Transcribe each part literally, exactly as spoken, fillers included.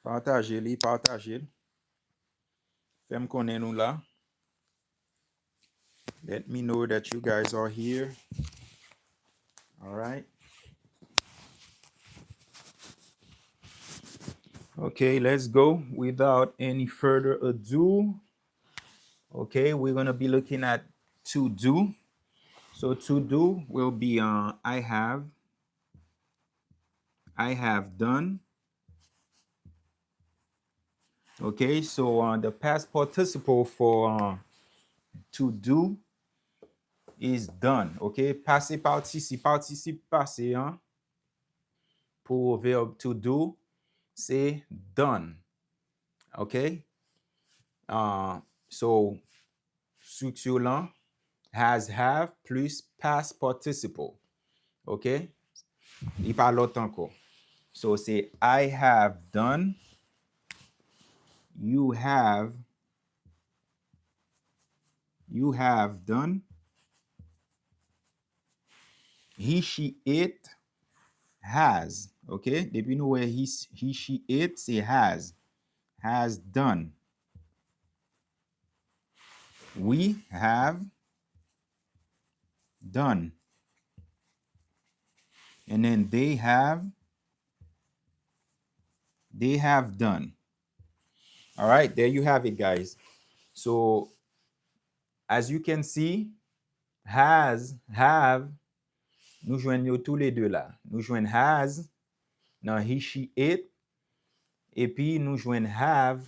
Pataje li, pataje l. Fè m konnen nou la. Let me know that you guys are here. All right. Okay, let's go. Without any further ado, okay, we're gonna be looking at to do. So to do will be uh, I have, I have done. Okay, so uh, the past participle for uh, to do is done. Okay, pase partisip, partisip pase an pou verb to do se done. Okay, uh, so strikti lan has, have plus past participle. Okay, li pa lòt ankò. So se I have done, you have, you have done, he, she, it has. Okay, depi nou wè he, he, she, it se has, has done. We have done. And then they have, they have done. All right, there you have it, guys. So as you can see, has, have, nou jwenn yo tou le de la. Nou jwenn has nan he, she, it, epi nou jwenn have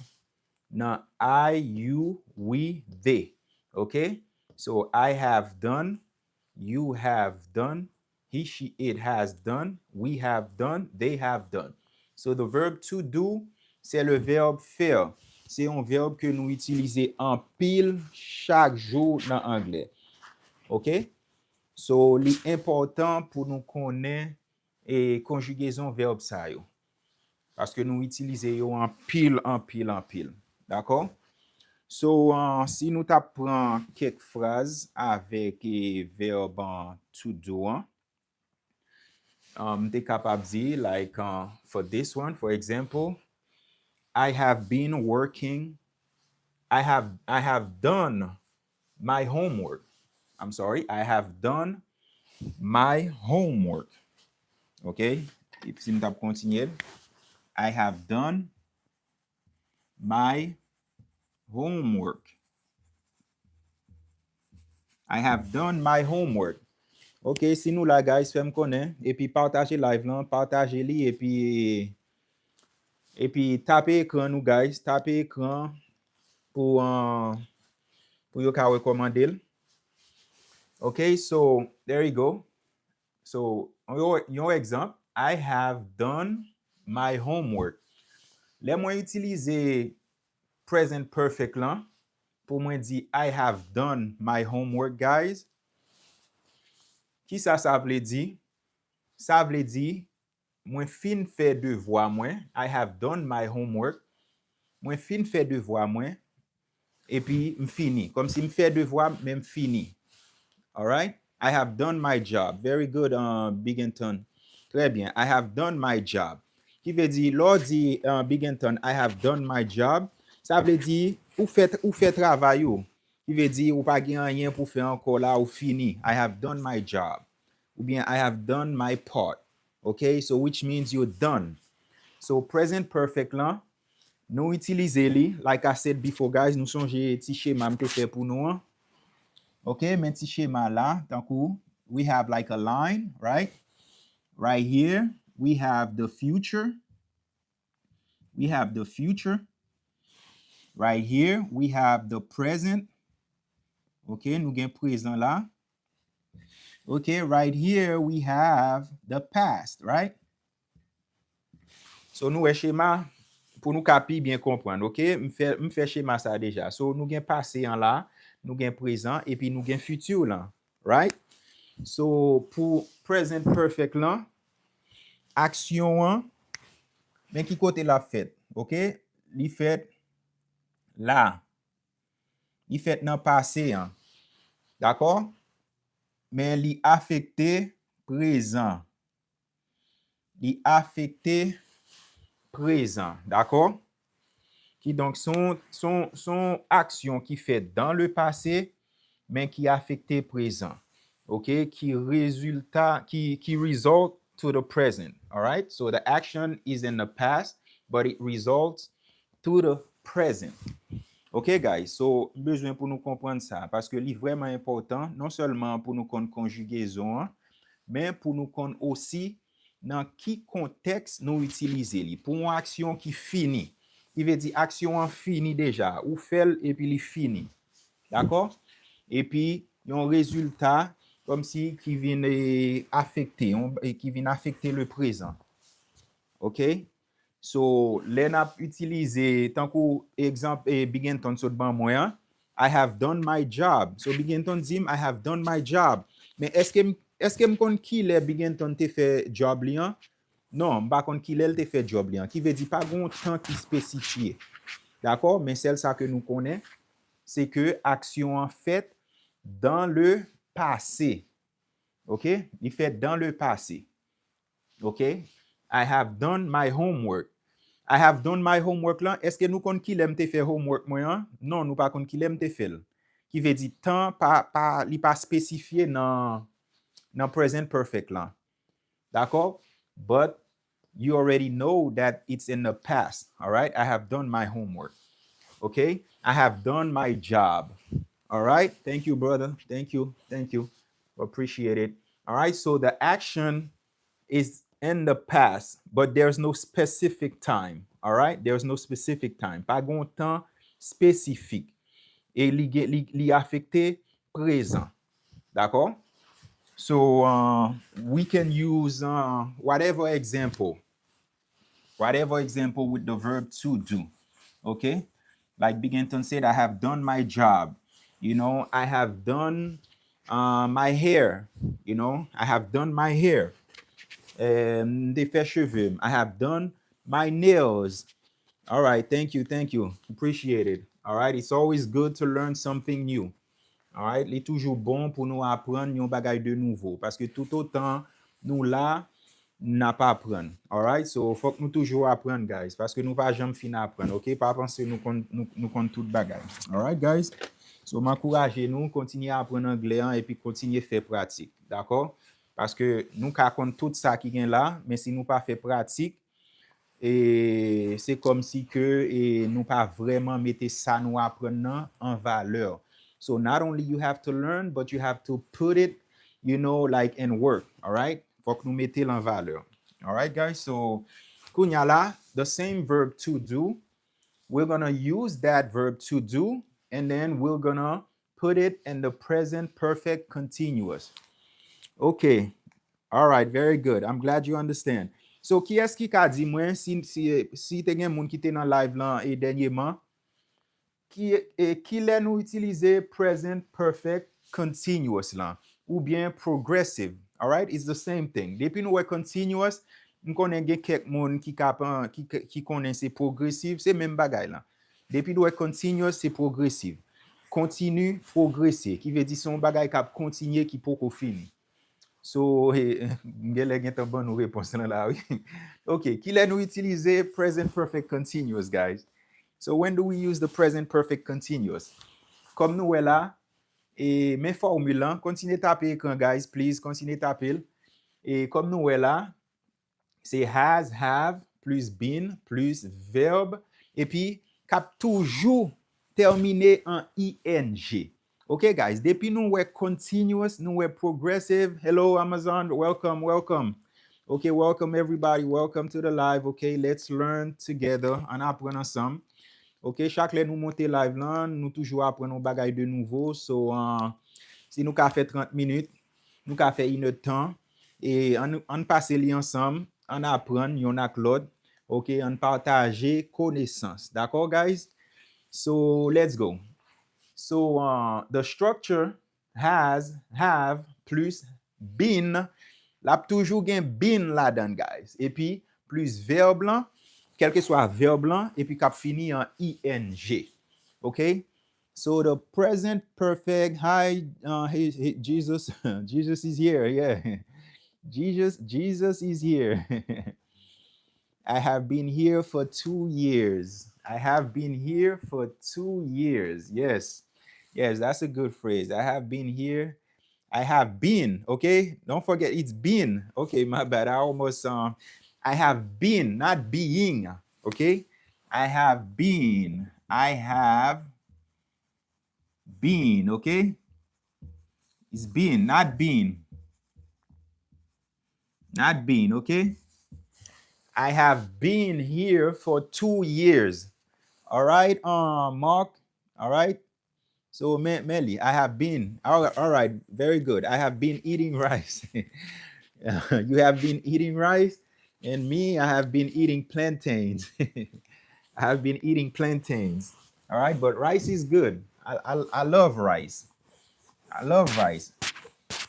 nan I, you, we, they. Okay? So I have done, you have done, he, she, it has done, we have done, they have done. So the verb to do, c'est le verbe faire. Se yon vèb ke nou itilize anpil chak jou nan anglè. Okay? So li enpòtan pou nou konnen e konjigezon vèb sa yo. Paske nou itilize yo anpil, anpil, anpil. Dakò? So uh, si nou t ap pran kèk fraz avèk e vèb uh, to do an, um, m te kapab di, like uh, for this one, for example, I have been working, I have, I have done my homework. I'm sorry, I have done my homework. Okay? Si m t ap kontinye, I have done my homework. I have done my homework. Ok, si nou la, guys, fè m konnen. Epi pataje live lan, pataje li, epi epi tape ekran nou, guys, tape ekran pou uh, pou yo ka rekòmande l. Ok, so there you go. So yon, yon egzanp, I have done my homework. Lè mwen itilize present perfect lan pou mwen di I have done my homework, guys, kisa sa vle di? Sa vle di mwen fin fè devwa mwen. I have done my homework. Mwen fin fè devwa mwen. Epi m fini. Kòmsi m fè devwa m, men m fini. Alright? I have done my job. Very good, uh, Big Anton. Trè byen. I have done my job. Ki vle di, lè w di uh, Big Anton, I have done my job, sa vle di ou fè, ou fè travay ou. Ki vle di ou pa gen anyen pou fè ankò la, ou fini. I have done my job. Oubyen I have done my part. Ok, so which means you're done. So present perfect lan, nou itilize li, like I said before, guys, nou sonje ti chema m te fè pou nou an. Ok, men ti chema la, tankou we have like a line, right? Right here, we have the future. We have the future. Right here, we have the present. Ok, nou gen prezan la. Ok, right here, we have the past, right? So nou wè chema, pou nou ka pi byen konprann, ok? M fè, m fè chema sa deja. So nou gen pase an la, nou gen prezan, epi nou gen fiti lan, right? So pou present perfect lan, aksyon an, men ki kote l ap fèt, ok? Li fèt la. Li fèt nan pase an. Dakò? Men li afekte prezan. Li afekte prezan, dakò? Kidonk, se yon, se yon, se yon aksyon ki fèt dans le passé, men ki afekte prezan. Ok? Ki rezilta, ki, ki result to the present. Alright? So the action is in the past, but it results to the present. Ok, guys? So, m bezwen pou nou konprann sa, paske li vrèman enpòtan, non sèlman pou nou konn konjigezon an, men pou nou konn osi nan ki kontèks nou itilize li. Pou yon aksyon ki fini, ki vle di aksyon an fini deja, ou fè l epi li fini. Dakò? Epi, yon rezilta, kòmsi ki vin, eh, afekte, yon, eh, ki vin afekte le prezan. Ok? So, lè n ap itilize, tankou egzanp, eh, Big Anton sot ban mwen an, I have done my job. So, Big Anton di m, I have done my job. Men èske m, èske m konn kilè Big Anton te fè job li an? Non, m pa konn kilè l te fè job li an. Ki vle di pa gen yon tan ki espesifye. Dakò? Men sèl sa ke nou konnen, se ke aksyon an fèt dans le passé. Ok? Li fèt dans le passé. Ok? I have done my homework. I have done my homework lan, èske nou konn kilè m te fè homework mwen an? Non, nou pa konn kilè m te fè l. Ki vle di tan pa, pa, li pa espesifye nan, nan present perfect lan. Dakò? But you already know that it's in the past. Alright? I have done my homework. Ok? I have done my job. Alright? Thank you, brother. Thank you. Thank you. Appreciate it. Alright? So the action is in the past, but there's no specific time. Alright? There's no specific time. Pa gen yon tan espesifik. E li, gen- li, li afekte prezan. Dakò? So, uh, we can use, uh, whatever example. Whatever example with the verb to do. Okay? Like Big Anton said, I have done my job. You know, I have done, uh, my hair. You know, I have done my hair. Um, m te fè cheve m. I have done my nails. All right, thank you, thank you. Appreciate it. All right, it's always good to learn something new. All right, li toujou bon pou nou aprann yon bagay de nouvo. Paske toutotan nou la, n ap aprann. All right, so fòk nou toujou aprann, guys. Paske nou pa janm fin aprann, ok? Pa panse nou konn, nou, nou konn tout bagay. All right, guys? So, m ankouraje nou, kontinye aprann anglè an epi kontinye fè pratik, dakò? Paske nou ka konn tout sa ki gen la, men si nou pa fè pratik, e se kòmsi ke e nou pa vrèman mete sa nou aprann nan an valè. So not only you have to learn, but you have to put it, you know, like, in work, all right? Fòk nou mete l an valè. All right, guys? So, kounya la, the same verb to do, we're gonna use that verb to do, and then we're gonna put it in the present perfect continuous. Okay. All right, very good. I'm glad you understand. So, kiyès ki ka di mwen si, si, si te gen moun ki te nan live lan e dènyèman, ki, e, kilè nou itilize present perfect continuous lan, oubyen progressive. All right, it's the same thing. Depi nou wè continuous, m konnen gen kèk moun ki ka pen- ki, ki, ki konnen se progressive, se menm bagay lan. Depi nou wè continuous, se progressive. Kontini, pwogrese, ki vle di se yon bagay k ap kontinye, ki poko fini. So, eh, m genlè gentan ban nou repons lan la, wi. Ok, kilè nou itilize present perfect continuous, guys? So, when do we use the present perfect continuous? Kòm nou wè la, e, men fòmil lan, kontinye tape ekran, guys, please, kontinye tape l. E, kòm nou wè la, se has, have, plis been, plis vèb, epi k ap toujou tèmine an I N G. Ok, guys, depi nou wè continuous, nou wè progressive. Hello, Amazon, welcome, welcome. Ok, welcome everybody, welcome to the live. Ok, let's learn together. Ann aprann ansanm. Ok, chak lè nou monte live lan, nou toujou aprann yon bagay de nouvo. So, uh, si nou ka fè trant minit, nou ka fè inèdtan. E ann, ann pase li ansanm, ann aprann yonn ak lòt. Ok, ann pataje konesans. Dakò, guys? So, let's go. So, uh, the structure has, have, plus been. L ap toujou gen been ladan l, guys. Epi, plis vèb lan, kèlkeswa vèb lan, epi k ap fini an I N G. Ok? So the present perfect, hi, uh, he, he, Jesus, Jesus is here, yeah. Jesus, Jesus is here. I have been here for two years. I have been here for two years. Yes. Yes, that's a good phrase. I have been here. I have been, okay? Don't forget it's been. Okay, my bad. I almost um I have been, not being, okay? I have been. I have been, okay? It's been, not been. Not been, okay? I have been here for two years. All right, um, Mark. All right. So, Melly, I have been. All right, all right, very good. I have been eating rice. You have been eating rice, and me, I have been eating plantains. I have been eating plantains. All right, but rice is good. I, I, I love rice. I love rice.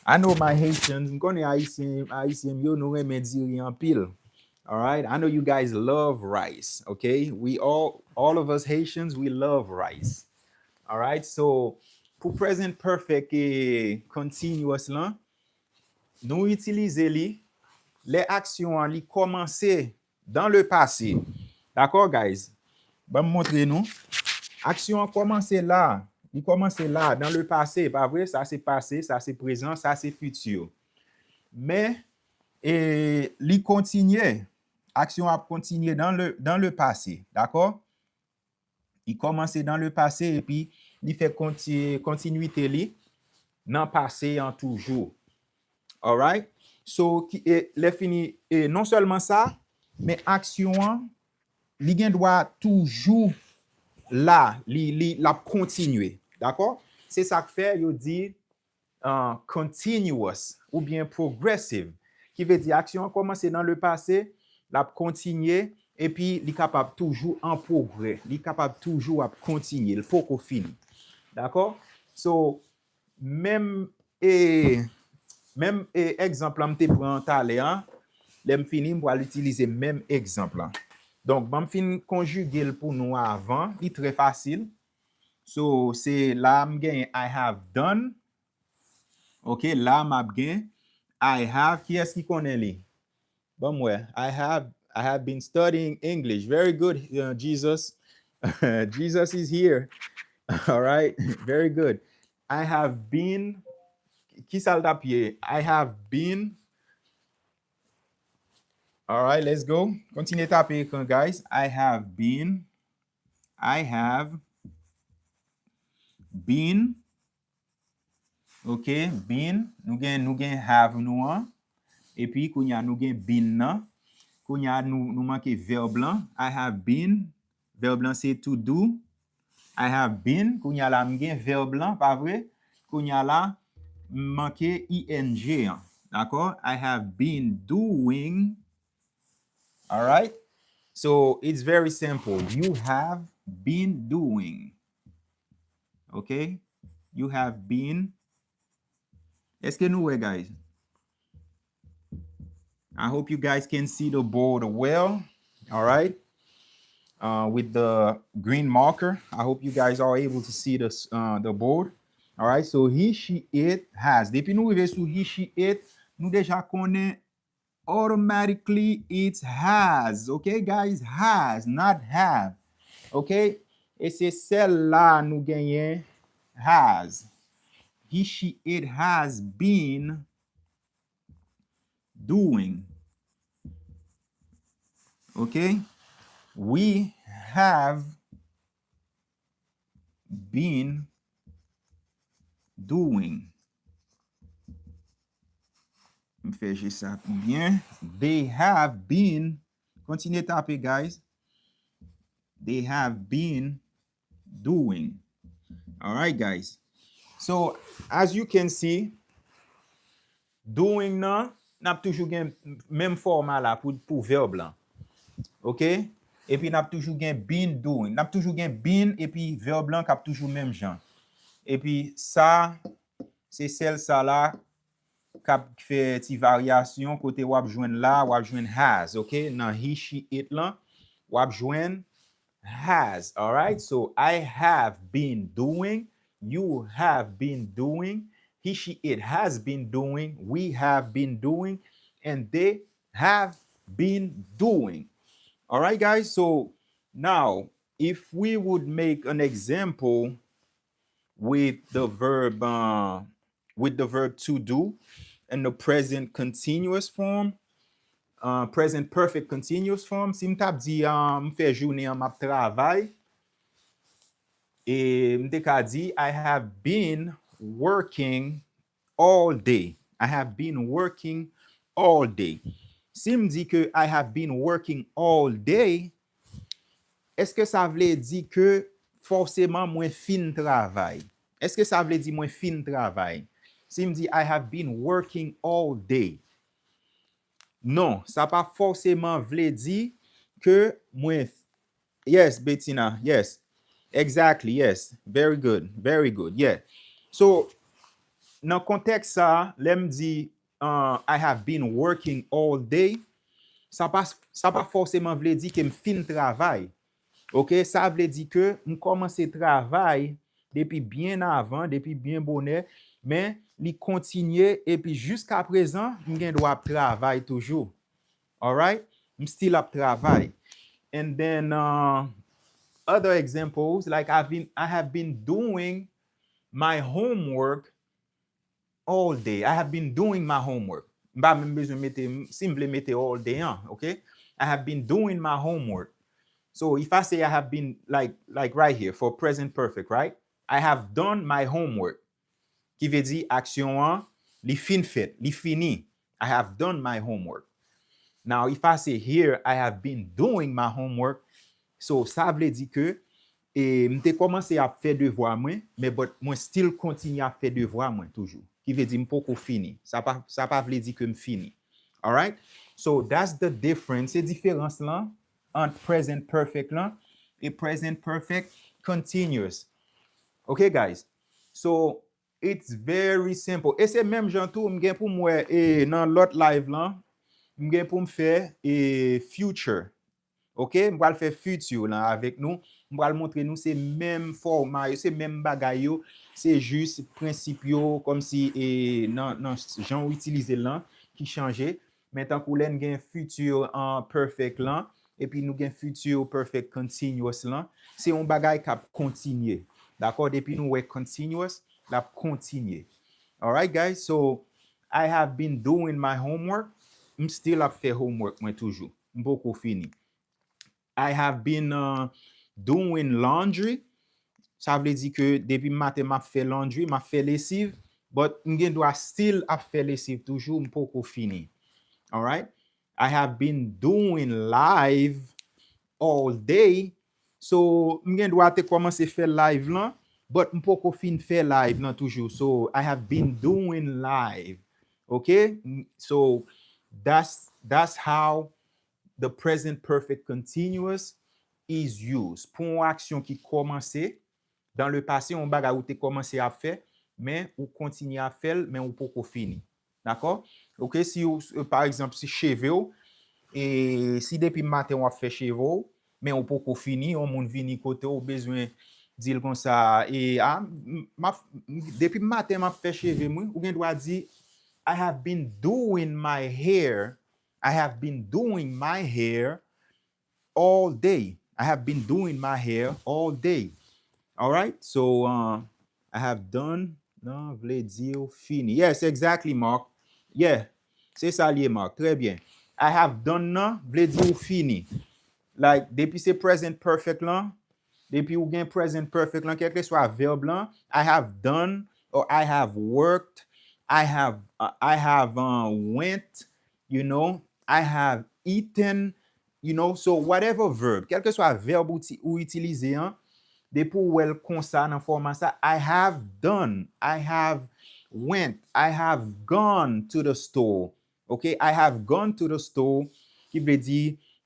I know my Haitians, m konnen Ayisyen, Ayisyen m yo, nou renmen diri anpil. All right, I know you guys love rice, okay? We all, all of us Haitians, we love rice. All right, so pou present perfect e continuous lan, nou itilize li lè aksyon an li kòmanse dans le passé. Dakò, guys? Ban m montre nou. Aksyon an kòmanse la. Li kòmanse la, dans le passé, pa vre? Sa se pase, sa se prezan, sa se fiti. Men, e, li kontinye. Aksyon an ap kontinye dans le, dans le passé. Dakò? Li kòmanse dans le passé epi li fè konti-, kontinite li nan pase an toujou. All right? So, ki, e, lè fini, e, non sèlman sa, men aksyon an, li gen dwa toujou la, li, li, l ap kontinye. Dakò? Se sa k fè yo di, uh, continuous oubyen progressive, ki vle di aksyon an kòmanse dans le passé, l ap kontinye, epi li kapab toujou an pwogrè, li kapab toujou ap kontinye, l poko fini. Dakò? So, menm, e, menm, e, egzanp lan m te pran talè a, lè m fini, m pral itilize menm egzanp lan. Donk, ban m fin konjige l pou nou avan, li trè fasil. So, se la m genyen I have done. Ok, la m ap gen I have. Kiyès ki konnen li? Ban m wè. I have, I have been studying English. Very good, uh, Jesus. Jesus is here. All right, very good. I have been, kisa l t ap ye? I have been. All right, let's go. Kontinye tape ekran, guys. I have been. I have been. Ok, been. Nou gen, nou gen have nou an. Epi, kounye a, nou gen been nan. Kounye a, nou, nou manke verb lan. I have been. Verb lan se to do. I have been. Kounye a la, m gen verb lan, pa vre? Kounye a la, m manke I N G an. Dakò? I have been doing. All right? So, it's very simple. You have been doing. Ok? You have been. Èske nou wè, guys? I hope you guys can see the board well. All right? Uh, with the green marker, I hope you guys are able to see the, uh, the board. All right? So, he, she, it, has. Depi nou rive sou he, she, it, nou deja konnen automatically it's has. Ok, guys? Has, not have. Ok? E se sèl la nou genyen has. He, she, it has been doing. Ok? We have been doing. M fè je sa pi byen. They have been. Kontinye tape, guys. They have been doing. All right, guys. So, as you can see, doing nan, n ap toujou gen menm fòma la pou, pou verb lan. Ok? Epi n ap toujou gen been doing. N ap toujou gen been epi verb lan k ap toujou menm jan. Epi sa, se sèl sa la k ap fè ti varyasyon kote w ap jwenn la, w ap jwenn has, ok? Nan he, she, it lan, w ap jwenn has, all right? So, I have been doing, you have been doing, he, she, it has been doing, we have been doing, and they have been doing. All right, guys. So now, if we would make an example with the verb, uh, with the verb to do and the present continuous form, uh, present perfect continuous form, si m t ap di, uh, m fè jounen an m ap travay, e m te ka di, I have been working all day. I have been working all day. Si m di ke I have been working all day, èske sa vle di ke fòseman mwen fin travay? Èske sa vle di mwen fin travay? Si m di I have been working all day. Non, sa pa fòseman vle di ke mwen. Yes, Bettina, yes. Exactly, yes. Very good, very good, yeah. So, nan kontèks sa, lè m di, uh, I have been working all day, sa pa, sa pa fòseman vle di ke m fin travay. Ok, sa vle di ke m kòmanse travay depi byen avan, depi byen bonè, men li kontinye epi jiska prezan, m gen dwa ap travay toujou. Alright? M still ap travay. And then, uh, other examples, like I've been, I have been doing my homework all day. I have been doing my homework. M pa menm bezwen mete, si m vle mete all day an, ok? I have been doing my homework. So if I say I have been, like, like right here for present perfect, right? I have done my homework. Ki vle di aksyon an, li fin fèt, li fini. I have done my homework. Now, if I say here, I have been doing my homework, so sa vle di ke e m te kòmanse ap fè devwa mwen, men but mwen still kontinye ap fè devwa mwen toujou. Ki vle di m poko fini. Sa pa, sa pa vle di ke m fini. Alright? So, that's the difference. Se diferans lan ant present perfect lan e present perfect continuous. Ok, guys? So, it's very simple. E se menm jan tou, m gen pou m wè e nan lòt live lan, m gen pou m fè e future. Ok, m pral fè future lan avèk nou. M pral montre nou se menm fòma yo, se menm bagay yo. Se jis prensip yo, kòmsi e nan, nan jan w itilize l lan ki chanje. Men tankou lè n gen future an perfect lan, epi nou gen future perfect continuous lan, se yon bagay k ap kontinye. Dakò? Depi nou wè continuous, l ap kontinye. Alright, guys? So, I have been doing my homework. M still ap fè homework mwen toujou. M poko fini. I have been uh, doing laundry. Sa vle di ke depi maten m ap fè laundry, m ap fè lesiv, but m gen dwa still ap fè lesiv toujou, m poko fini. Alright? I have been doing live all day. So, m gen dwa te kòmanse fè live lan, but m poko fin fè live lan toujou. So, I have been doing live. Ok? So, that's, that's how the present perfect continuous is used. Pou yon aksyon ki kòmanse, dans le passé, yon bagay ou te kòmanse ap fè, men ou kontinye ap fè l, men ou poko fini. Dakò? Ok, si ou, pa egzanp, si cheve w, e si depi maten w ap fè cheve w, men ou poko fini, yon moun vini kote w, ou bezwen di l konsa, e a, m, m ap, m, depi maten m ap fè cheve m, wi, ou gen dwa di, I have been doing my hair, I have been doing my hair all day. I have been doing my hair all day. Alright? So, uh, I have done, non, vle di ou fini. Yes, exactly, Mark. Yeah. Se sa l ye, Mark. Trè byen. I have done nan vle di ou fini. Like, depi se present perfect lan, depi ou gen present perfect lan, kèlkeswa verb lan, I have done or I have worked, I have, uh, I have uh, went, you know, I have eaten, you know, so whatever verb, kèlkeswa verb ou, ti, ou itilize an, depi ou wè l konsa nan fòma sa, I have done, I have went, I have gone to the store. Ok, I have gone to the store, ki vle di,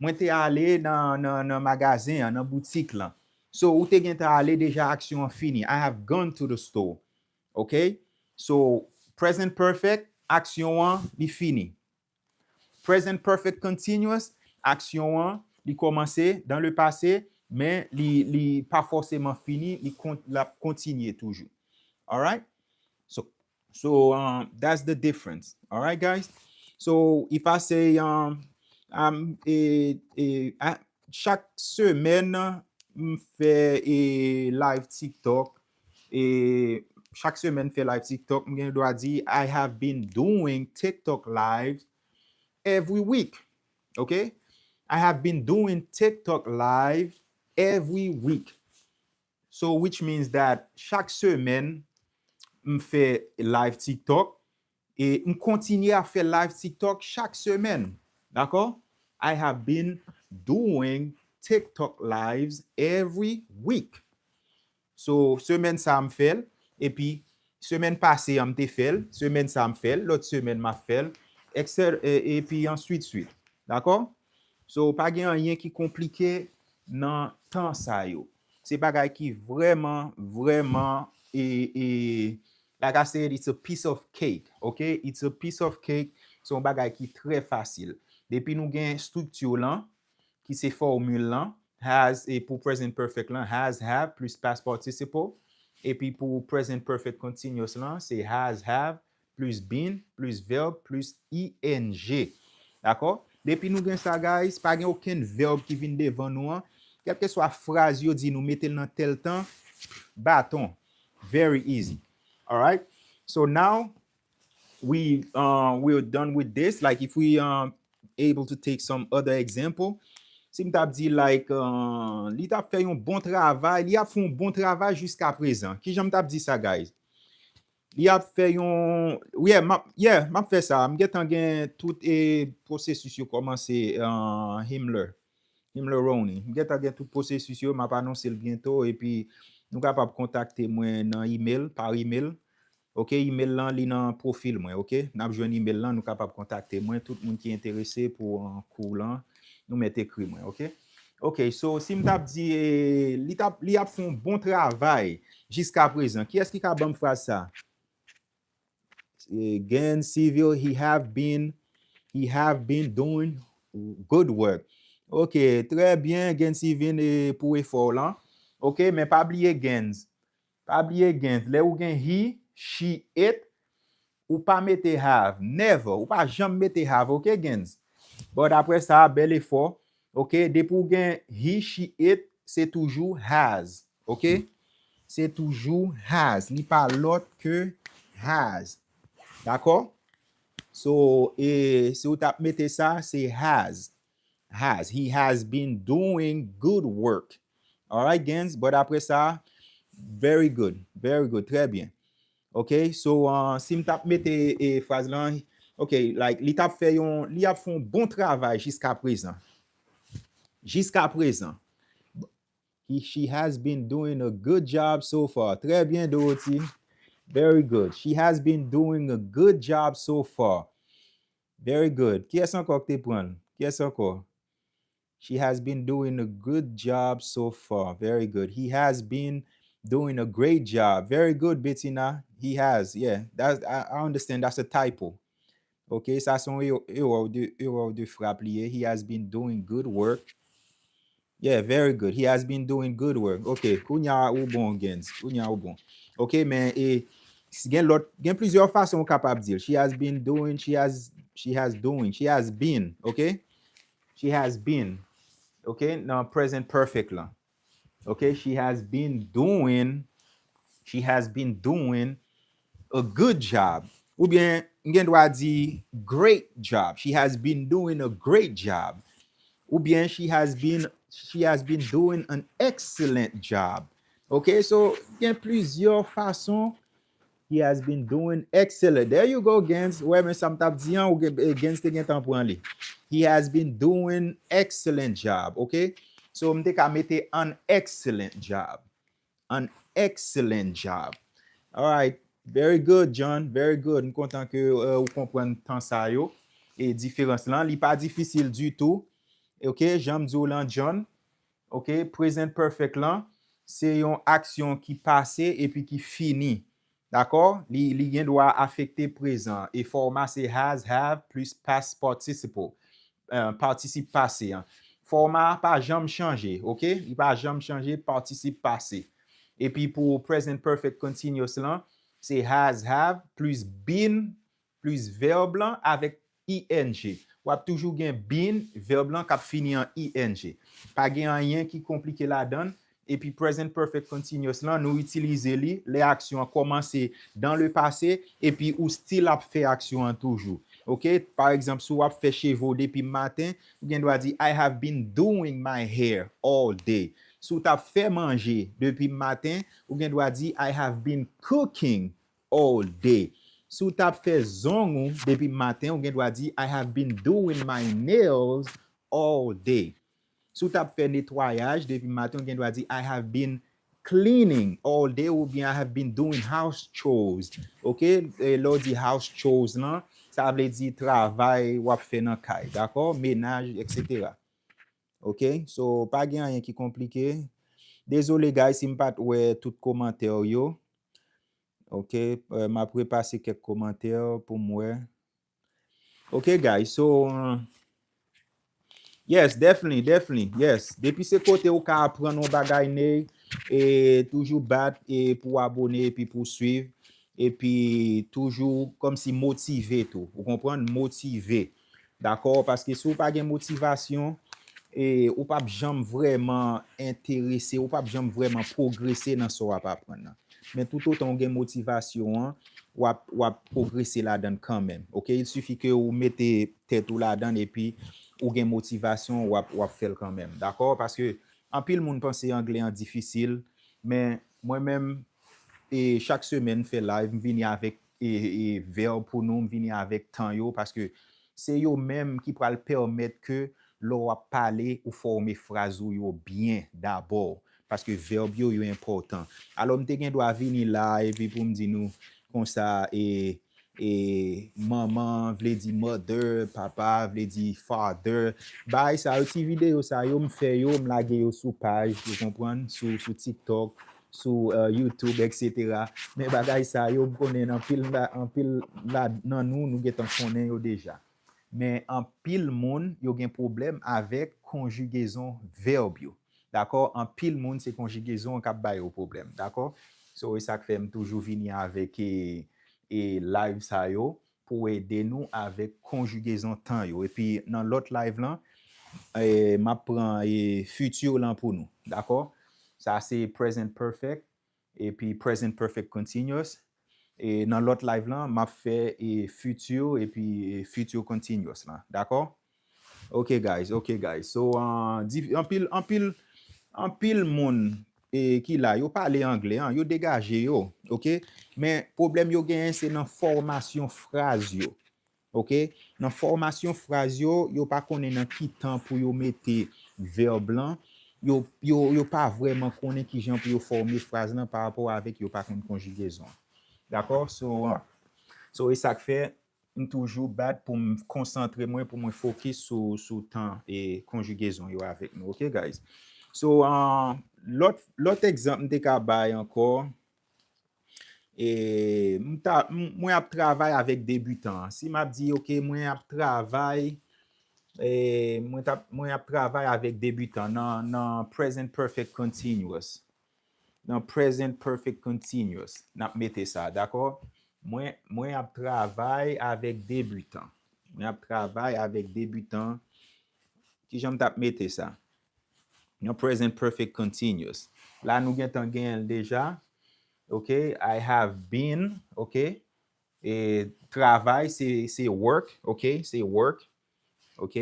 mwen te ale nan, nan, nan magazen an, nan boutik lan. So, ou te gentan ale deja, aksyon an fini. I have gone to the store. Ok? So, present perfect, aksyon an, li fini. Present perfect continuous, aksyon an, li kòmanse dans le passé, men li, li pa fòseman fini, li kon, l ap kontinye toujou. Alright? So, so um, that's the difference. Alright, guys? So, if I say, um, I'm, eh, eh, I, chak semèn, m fè e live TikTok. E chak semèn m fè live TikTok, m gen dwa di, I have been doing TikTok live every week. Okay? I have been doing TikTok live every week. So, which means that chak semèn, m fè live TikTok. E m kontinye ap fè live TikTok chak semèn. Dakò? I have been doing TikTok lives every week. So, semèn sa a m fè l, epi semèn pase a m te fè l, semèn sa a m fè l, lòt semèn m ap fè l, et cetera, e- epi answit swit. Dakò? So, pa gen anyen ki konplike nan tan sa yo. Se bagay ki vrèman, vrèman, e, e, like I said, it's a piece of cake, okay? It's a piece of cake. Se yon bagay ki trè fasil. Depi nou gen estrikti lan, ki se fòmil lan, has, e pou present perfect lan, has, have, plis past participle. Epi pou present perfect continuous lan, se has, have, plis been, plis verb, plis ing. Dakò? Depi nou gen sa, guys, pa gen okenn verb ki vin devan nou an. Kèlkeswa fraz yo di nou mete l nan tèl tan, baton. Very easy. Alright? So now, we, uh, we're done with this. Like, if we, um, able to take some other example, si m t ap di, like, uh, li t ap fè yon bon travay, li ap fè yon bon travay jiska prezan. Kijan m t ap di sa, guys? Li ap fè yon, yeah, m ap, yeah, m ap fè sa. M gentan gen tout e pwosesis yo kòmanse, uh, Himmler. Himmler Roney. M gentan gen tout pwosesis yo, m ap anonse l byento, epi nou kapab kontakte mwen nan email, par email. Ok, email lan, li nan pwofil mwen, ok? N ap jwenn email lan, nou kapab kontakte mwen. Tout moun ki enterese pou, uh, kou lan, nou mèt ekri mwen, ok? Ok, so, si m t ap di, eh, li t ap, li ap fè yon bon travay jiska prezan. Kiyès ki ka ban m fraz sa? Eh, Gaines Civil, he have been, he have been doing good work. Ok, trè byen, Gaines Civil, eh, pou efò w lan. Ok, men pa bliye Gaines. Pa bliye Gaines. Lè ou gen he, she, it, ou pa mete have. Never. Ou pa janm mete have, ok, Gaines? But apre sa, bèl efò. Ok, depi ou gen he, she, it, se toujou has. Ok? Se toujou has. Li pa lòt ke has. Dakò? So, e, si ou t ap mete sa, se has. Has. He has been doing good work. Alright, Gaines? But apre sa, very good. Very good. Trè byen. Ok? So, uh, si m t ap mete, e, fraz lan, ok, like, li t ap fè yon, li ap fè yon bon travay jiska prezan. Jiska prezan. He, she has been doing a good job so far. Trè byen, Dorothy. Very good. She has been doing a good job so far. Very good. Kiyès ankò ki te pran l? Kiyès ankò? She has been doing a good job so far. Very good. He has been doing a great job. Very good, Bettina. He has. Yeah, that's, I, I understand that's a typo. Ok, sa se yon erè de, erè de frap li ye. He has been doing good work. Yeah, very good. He has been doing good work. Ok, kounye a ou bon, Gaines. Kounye a ou bon. Ok, men e, gen lòt, gen plizyè fason ou kapab di l. She has been doing, she has, she has doing, she has been, ok? She has been, ok? Nan present perfect lan. Ok, she has been doing, she has been doing a good job. Oubyen, m gen dwa di great job. She has been doing a great job. Oubyen, she has been, she has been doing an excellent job. Ok, so, gen plizyè fason. He has been doing excellent. There you go, Gaines. Wè, men sa m t ap di an, ou gen, eh, Gaines te gentan pran li. He has been doing excellent job, ok? So, m te ka mete an excellent job. An excellent job. Alright. Very good, John. Very good. M kontan ke, eh, ou konprann tan sa yo. E diferans lan, li pa difisil ditou. Ok, jan m di w lan, John. Ok, present perfect lan, se yon aksyon ki pase epi ki fini. Dakò? Li, li gen dwa afekte prezan. E fòma se has, have, plis past participle. Eh, patisip pase an. Fòma a pa janm chanje, ok? Li pa janm chanje, patisip pase. Epi pou present perfect continuous lan, se has, have, plis been, plis verb lan avèk ing. w ap toujou gen been, vèb lan k ap fini an ing. Pa gen anyen ki konplike ladan l. Epi present perfect continuous lan, nou itilize li lè aksyon an kòmanse dans le passé, epi ou still ap fè aksyon an toujou. Oke? Pa egzanp, si w ap fè cheve w depi maten, ou gen dwa di, I have been doing my hair all day. Si w t ap fè manje depi maten, ou gen dwa di, I have been cooking all day. Si w t ap fè zong ou depi maten, ou gen dwa di, I have been doing my nails all day. Si w t ap fè netwayaj depi maten, ou gen dwa di, I have been cleaning all day, oubyen I have been doing house chores. Oke? E lè w di house chores lan, sa vle di travay w ap fè nan kay, dakò? Menaj, etsetera. Oke? So, pa gen anyen ki konplike. Dezole, guys, si m pa t wè tout kòmantè yo. Oke? Eh, m ap repase kèk kòmantè pou m wè. Oke, guys, so, uh, yes, definitely, definitely, yes. Depi se kote ou ka aprann yon bagay, Ney, e toujou bat e pou abone epi pou swiv, epi toujou kòmsi motive tou. Ou konprann? Motive. Dakò? Paske si w pa gen motivasyon, e ou p ap janm vrèman enterese, ou p ap janm vrèman pwogrese nan sa w ap aprann nan. Men toutotan w gen motivasyon an, w ap, w ap pwogrese ladan l kanmenm. Oke? Il sifi ke ou mete tèt ou ladan l epi ou gen motivasyon, w ap, w ap fè l kanmenm. Dakò? Paske anpil moun panse anglè an difisil, men mwen menm, e chak semèn m fè live, m vini avèk e, e vèb pou nou, m vini avèk tan yo, paske se yo menm ki pral pèmèt ke lè w ap pale, ou fòme fraz ou yo byen dabò, paske vèb yo, yo enpòtan. Alò, m te gen dwa vini la, epi pou m di nou konsa, e, e manman vle di mother, papa vle di father. Bagay sa yo, ti videyo sa yo, m fè yo, m lage yo sou paj, ou konprann, sou, sou TikTok, sou, eh, YouTube, etsetera. Men bagay sa yo, m konnen anpil la, anpil la nan nou, nou gentan konnen yo deja. Men anpil moun, yo gen pwoblèm avèk konjigezon vèb yo. Dakò? Anpil moun, se konjigezon an k ap ba yo pwoblèm. Dakò? So, e sa k fè m toujou vini avèk, e, e live sa yo pou ede nou avèk konjigezon tan yo. Epi nan lòt live lan, e, m ap pran, e, future lan pou nou. Dakò? Sa se present perfect, epi present perfect continuous. E nan lòt live lan, m ap fè, e, future epi, e, future continuous lan. Dakò? Ok, guys, ok, guys. So, uh, di, anpil, anpil, anpil moun, e, ki la, yo pale anglè, an, yo degaje yo, ok? Men pwoblèm yo genyen, se nan fòmasyon fraz yo, ok? Nan fòmasyon fraz yo, yo pa konnen nan ki tan pou yo mete vèb lan. Yo, yo, yo pa vrèman konnen ki jan pou yo fòme fraz lan pa rapò avèk yo pa konn konjigezon. Dakò? So, uh, so, e sa k fè, m toujou bat pou m konsantre mwen, pou mwen fokis sou, sou tan e konjigezon yo avèk nou. Ok, guys? So, uh, lòt, lòt egzanp m te ka bay ankò, e, m ta, m, mwen ap travay avèk debitan. Si m ap di, ok, mwen ap travay, e, mwen t ap, mwen ap travay avèk debitan nan, nan present perfect continuous. Nan present perfect continuous, n ap mete sa, dakò? Mwen, mwen ap travay avèk debitan. Mwen ap travay avèk debitan. Kijan m t ap mete sa? Nan present perfect continuous. La, nou gentan genyen l deja. Ok, I have been, ok? E travay, se, se work, ok? Se work, ok?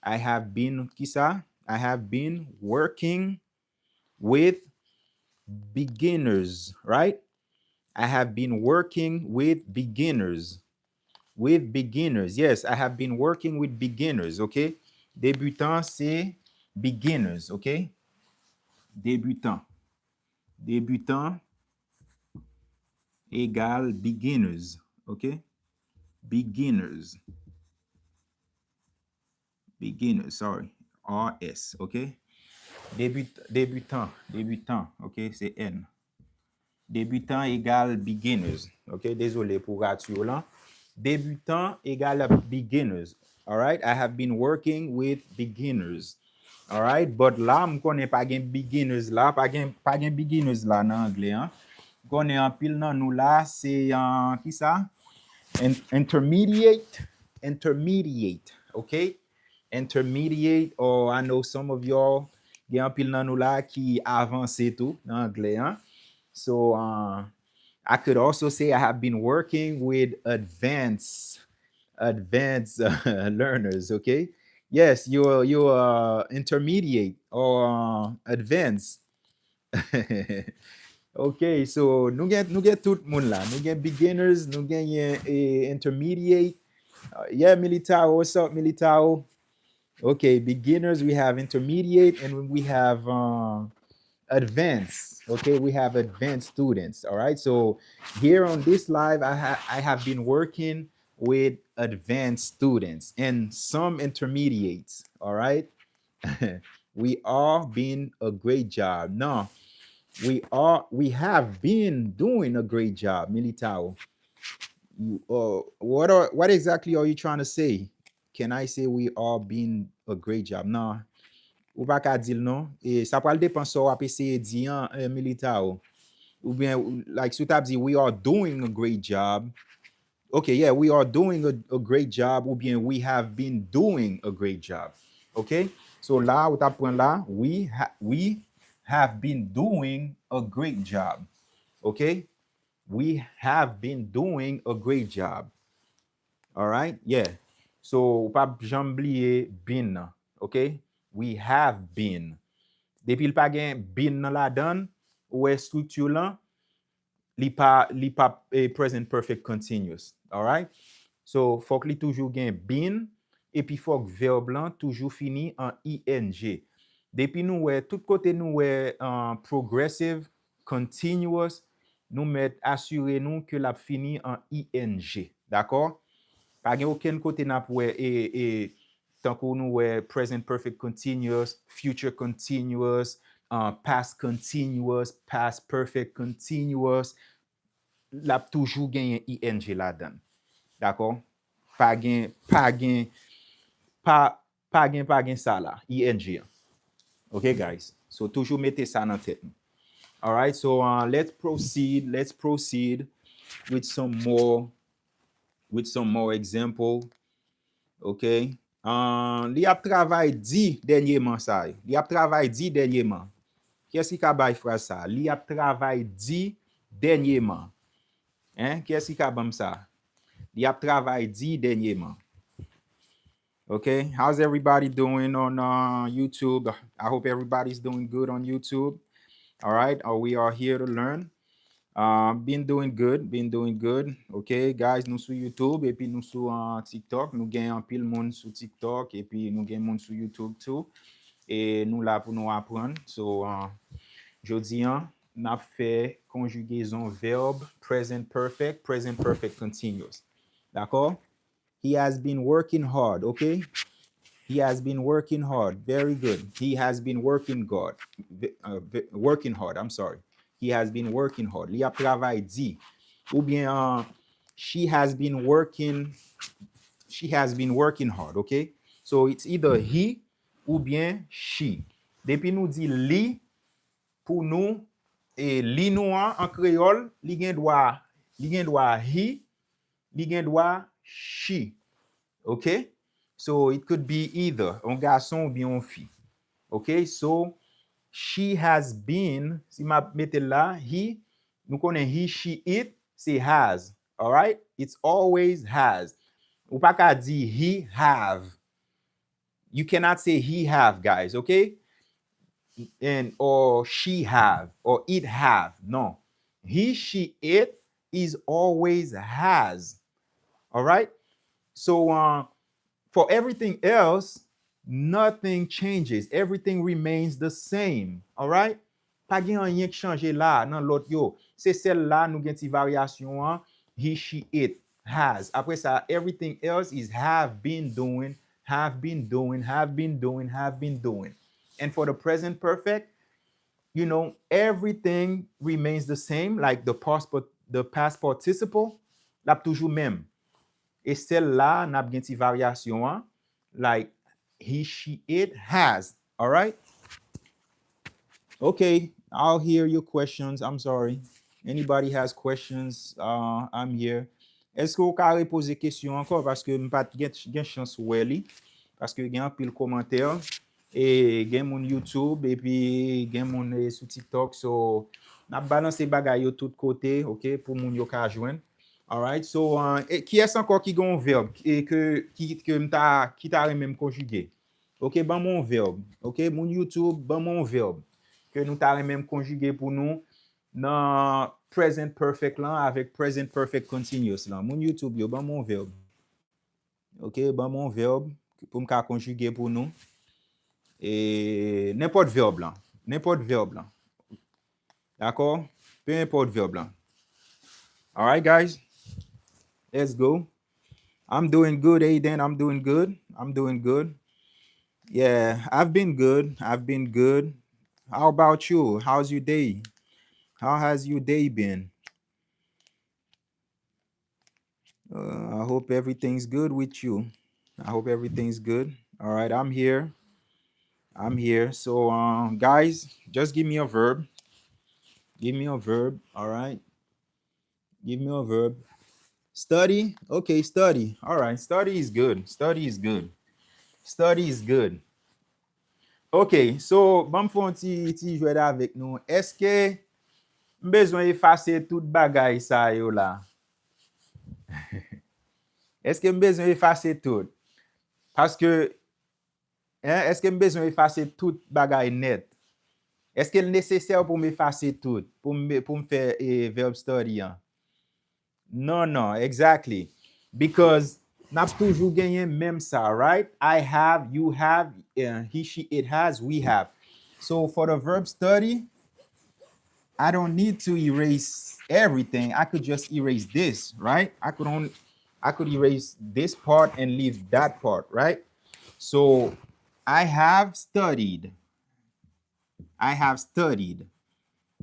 I have been, kisa? I have been working with beginners, right? I have been working with beginners. With beginners. Yes, I have been working with beginners, ok? Debitan, se beginners, ok? Debitan. Debitan egal beginners, ok? Beginners. Beginners, sorry. R S, ok? Debut, debitan, debitan, ok? Se N. Debitan egal beginners, ok? Dezole pou rati yo lan. Debitan egal beginners. Alright? I have been working with beginners. Alright? But la, m konnen pa gen beginners la, pa gen, pa gen beginners la nan anglè an. M konnen anpil nan nou la, se, uh, kisa? In-, intermediate, intermediate. okay? Intermediate, or I know some of y'all, gen anpil nan nou la ki avanse tou nan anglè an. So, uh, I could also say I have been working with advanced, advanced uh, learners, okay? Yes, you're, you're uh, intermediate or uh, advanced. Okay, so nou gen, nou gen tout moun la. Nou gen beginners, nou gen eh, intermediate. Uh, yeah, Militao, what's up, Militao? Okay, beginners, we have intermediate, and we have uh, advanced. Okay, we have advanced students. All right, so here on this live, I, ha- I have been working with advanced students and some intermediates. All right, we are being a great job. No, we are, we have been doing a great job, Militao. Uh, what are, what exactly are you trying to say? Can I say we are being a great job? Non. Ou pa ka di l non. E sa pral depan sa w ap eseye di an, eh, Militao. Oubyen, like, si w t ap di, we are doing a great job. Okay, yeah, we are doing a, a great job. Oubyen, we have been doing a great job. Okay? So la, ou t ap pran la, we, ha we have been doing a great job. Okay? We have been doing a great job. All right? Yeah. So, ou pa janm bliye been nan. Okay? We have been. Depi l pa gen been nan ladan l, ou wè estrikti lan, li pa, li pa eh, present perfect continuous. All right? So, fòk li toujou gen been, epi fòk verb lan toujou fini an I N G. Depi nou wè, tout kote nou wè uh, progressive, continuous, nou mèt asire nou ke l ap fini an I N G. Dakò? Pa gen okenn kote n ap wè e, e tankou nou wè present perfect continuous, future continuous, uh, past continuous, past perfect continuous, l ap toujou genyen I N G ladan l. Dakò? Pa gen, pa gen, pa, pa gen, pa gen sa la, I N G an. Okay, guys? So, toujou mete sa nan tèt nou. All right, so uh, let's proceed, let's proceed with some more, with some more example. Okay? Uh, li ap travay di dènyeman sa yo. Li ap travay di dènyeman. Kiyès ki ka bay fraz sa? Li ap travay di dènyeman. Hein? Kiyès ki ka ban m sa? Li ap travay di dènyeman. Okay, how's everybody doing on uh, YouTube? I hope everybody's doing good on YouTube. All right, uh, we are here to learn. Uh, been doing good, been doing good. Okay, guys, nou sou YouTube epi nou sou uh, TikTok. Nou gen anpil moun sou TikTok epi nou gen moun sou YouTube too. E nou la pou nou aprann. So, uh, jodi an, n ap fè konjigezon vèb present perfect, present perfect continuous. Dakò? He has been working hard, okay? He has been working hard. Very good. He has been working hard. Ve- uh, ve- working hard, I'm sorry. He has been working hard. Li ap travay di. Oubyen, uh, she has been working, she has been working hard, okay? So it's either he oubyen she. Depi nou di li, pou nou, e li nou an, an kreyòl, li gen dwa, li gen dwa he, li gen dwa she. Okay? So, it could be either, yon gason oubyen yon fi. Okay? So, she has been, si m ap mete l la, he, nou konnen he, she, it, se has. All right? It's always has. Ou pa ka di he have. You cannot say he have, guys, okay? And or she have or it have. No. He, she, it is always has. All right? So uh, for everything else, nothing changes. Everything remains the same. All right? Pa gen anyen k chanje la nan lòt yo. Se sèl la nou gen ti varyasyon an. He, she, it, has. Apre sa, everything else is have been doing, have been doing, have been doing, have been doing. And for the present perfect, you know, everything remains the same, like the past, the past participle, l ap toujou menm. E sèl la, n ap gen ti varyasyon an, like he, she, it, has. All right? Okay, I'll hear your questions. I'm sorry. Anybody has questions? Uh, I'm here. Èske w ka repoze kesyon ankò? Paske m pa t gen, gen chans wè li. Paske gen anpil kòmantè. E gen moun YouTube, epi gen moun, e, sou TikTok. So, n ap balanse bagay yo tout kote, ok, pou moun yo ka jwenn. Alright, so, uh, e, kiyès ankò ki gen yon vèb e ke, ki, ke m ta, ki ta renmen m konjige? Ok, ban m yon vèb. Ok, moun YouTube, ban m yon vèb ke nou ta renmen m konjige pou nou nan present perfect lan avèk present perfect continuous lan. Moun YouTube yo, ban m yon vèb. Ok, ban m yon vèb pou m ka konjige pou nou. E nenpòt vèb lan. Nenpòt vèb lan. Dakò? Pe enpòt vèb lan. Alright, guys. Let's go. I'm doing good, Aiden. I'm doing good. I'm doing good. Yeah, I've been good. I've been good. How about you? How's your day? How has your day been? Uh, I hope everything's good with you. I hope everything's good. All right, I'm here. I'm here. So, uh, guys, just give me a verb. Give me a verb. All right. Give me a verb. Study. Okay, study. All right. Study is good. Study is good. Study is good. Ok, so, ban m fè yon ti, ti jwèt avèk nou. Èske m bezwen efase tout bagay sa yo la? Èske m bezwen efase tout? Paske, en, èske m bezwen efase tout bagay nèt? Èske l nesesè pou m efase tout? Pou m, pou m fè, e, verb study an? Non, non, exactly. Because n ap toujou genyen menm sa, right? I have, you have, uh, he, she, it has, we have. So for the verb study, I don't need to erase everything. I could just erase this, right? I could only, I could erase this part and leave that part, right? So I have studied. I have studied.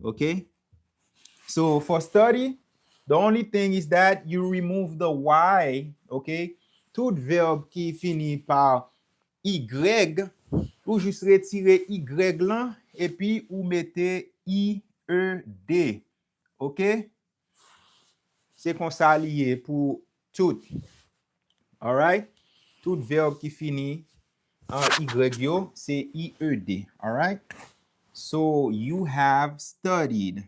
Ok? So for study, the only thing is that you remove the Y, ok? Tout vèb ki fini pa Y, ou jis retire Y lan, epi ou mete I E D. Ok? Se konsa li ye pou tout. Alright? Tout vèb ki fini an Y yo, se I E D. Alright? So, you have studied.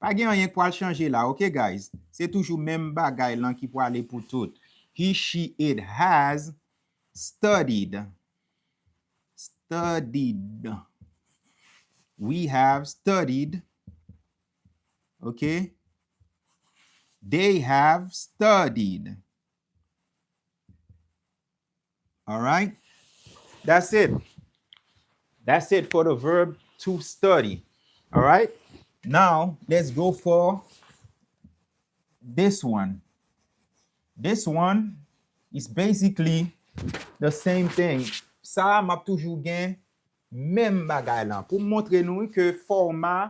Pa gen anyen k pral chanje la, ok, guys? Se toujou menm bagay lan ki prale pou tout. He, she, it has studied. Studied. We have studied. Ok? They have studied. Alright? That's it. That's it for the verb to study. Alright? Now, let's go for this one. This one is basically the same thing. Sa a, m ap toujou gen menm bagay lan. Pou m montre nou ke fòma,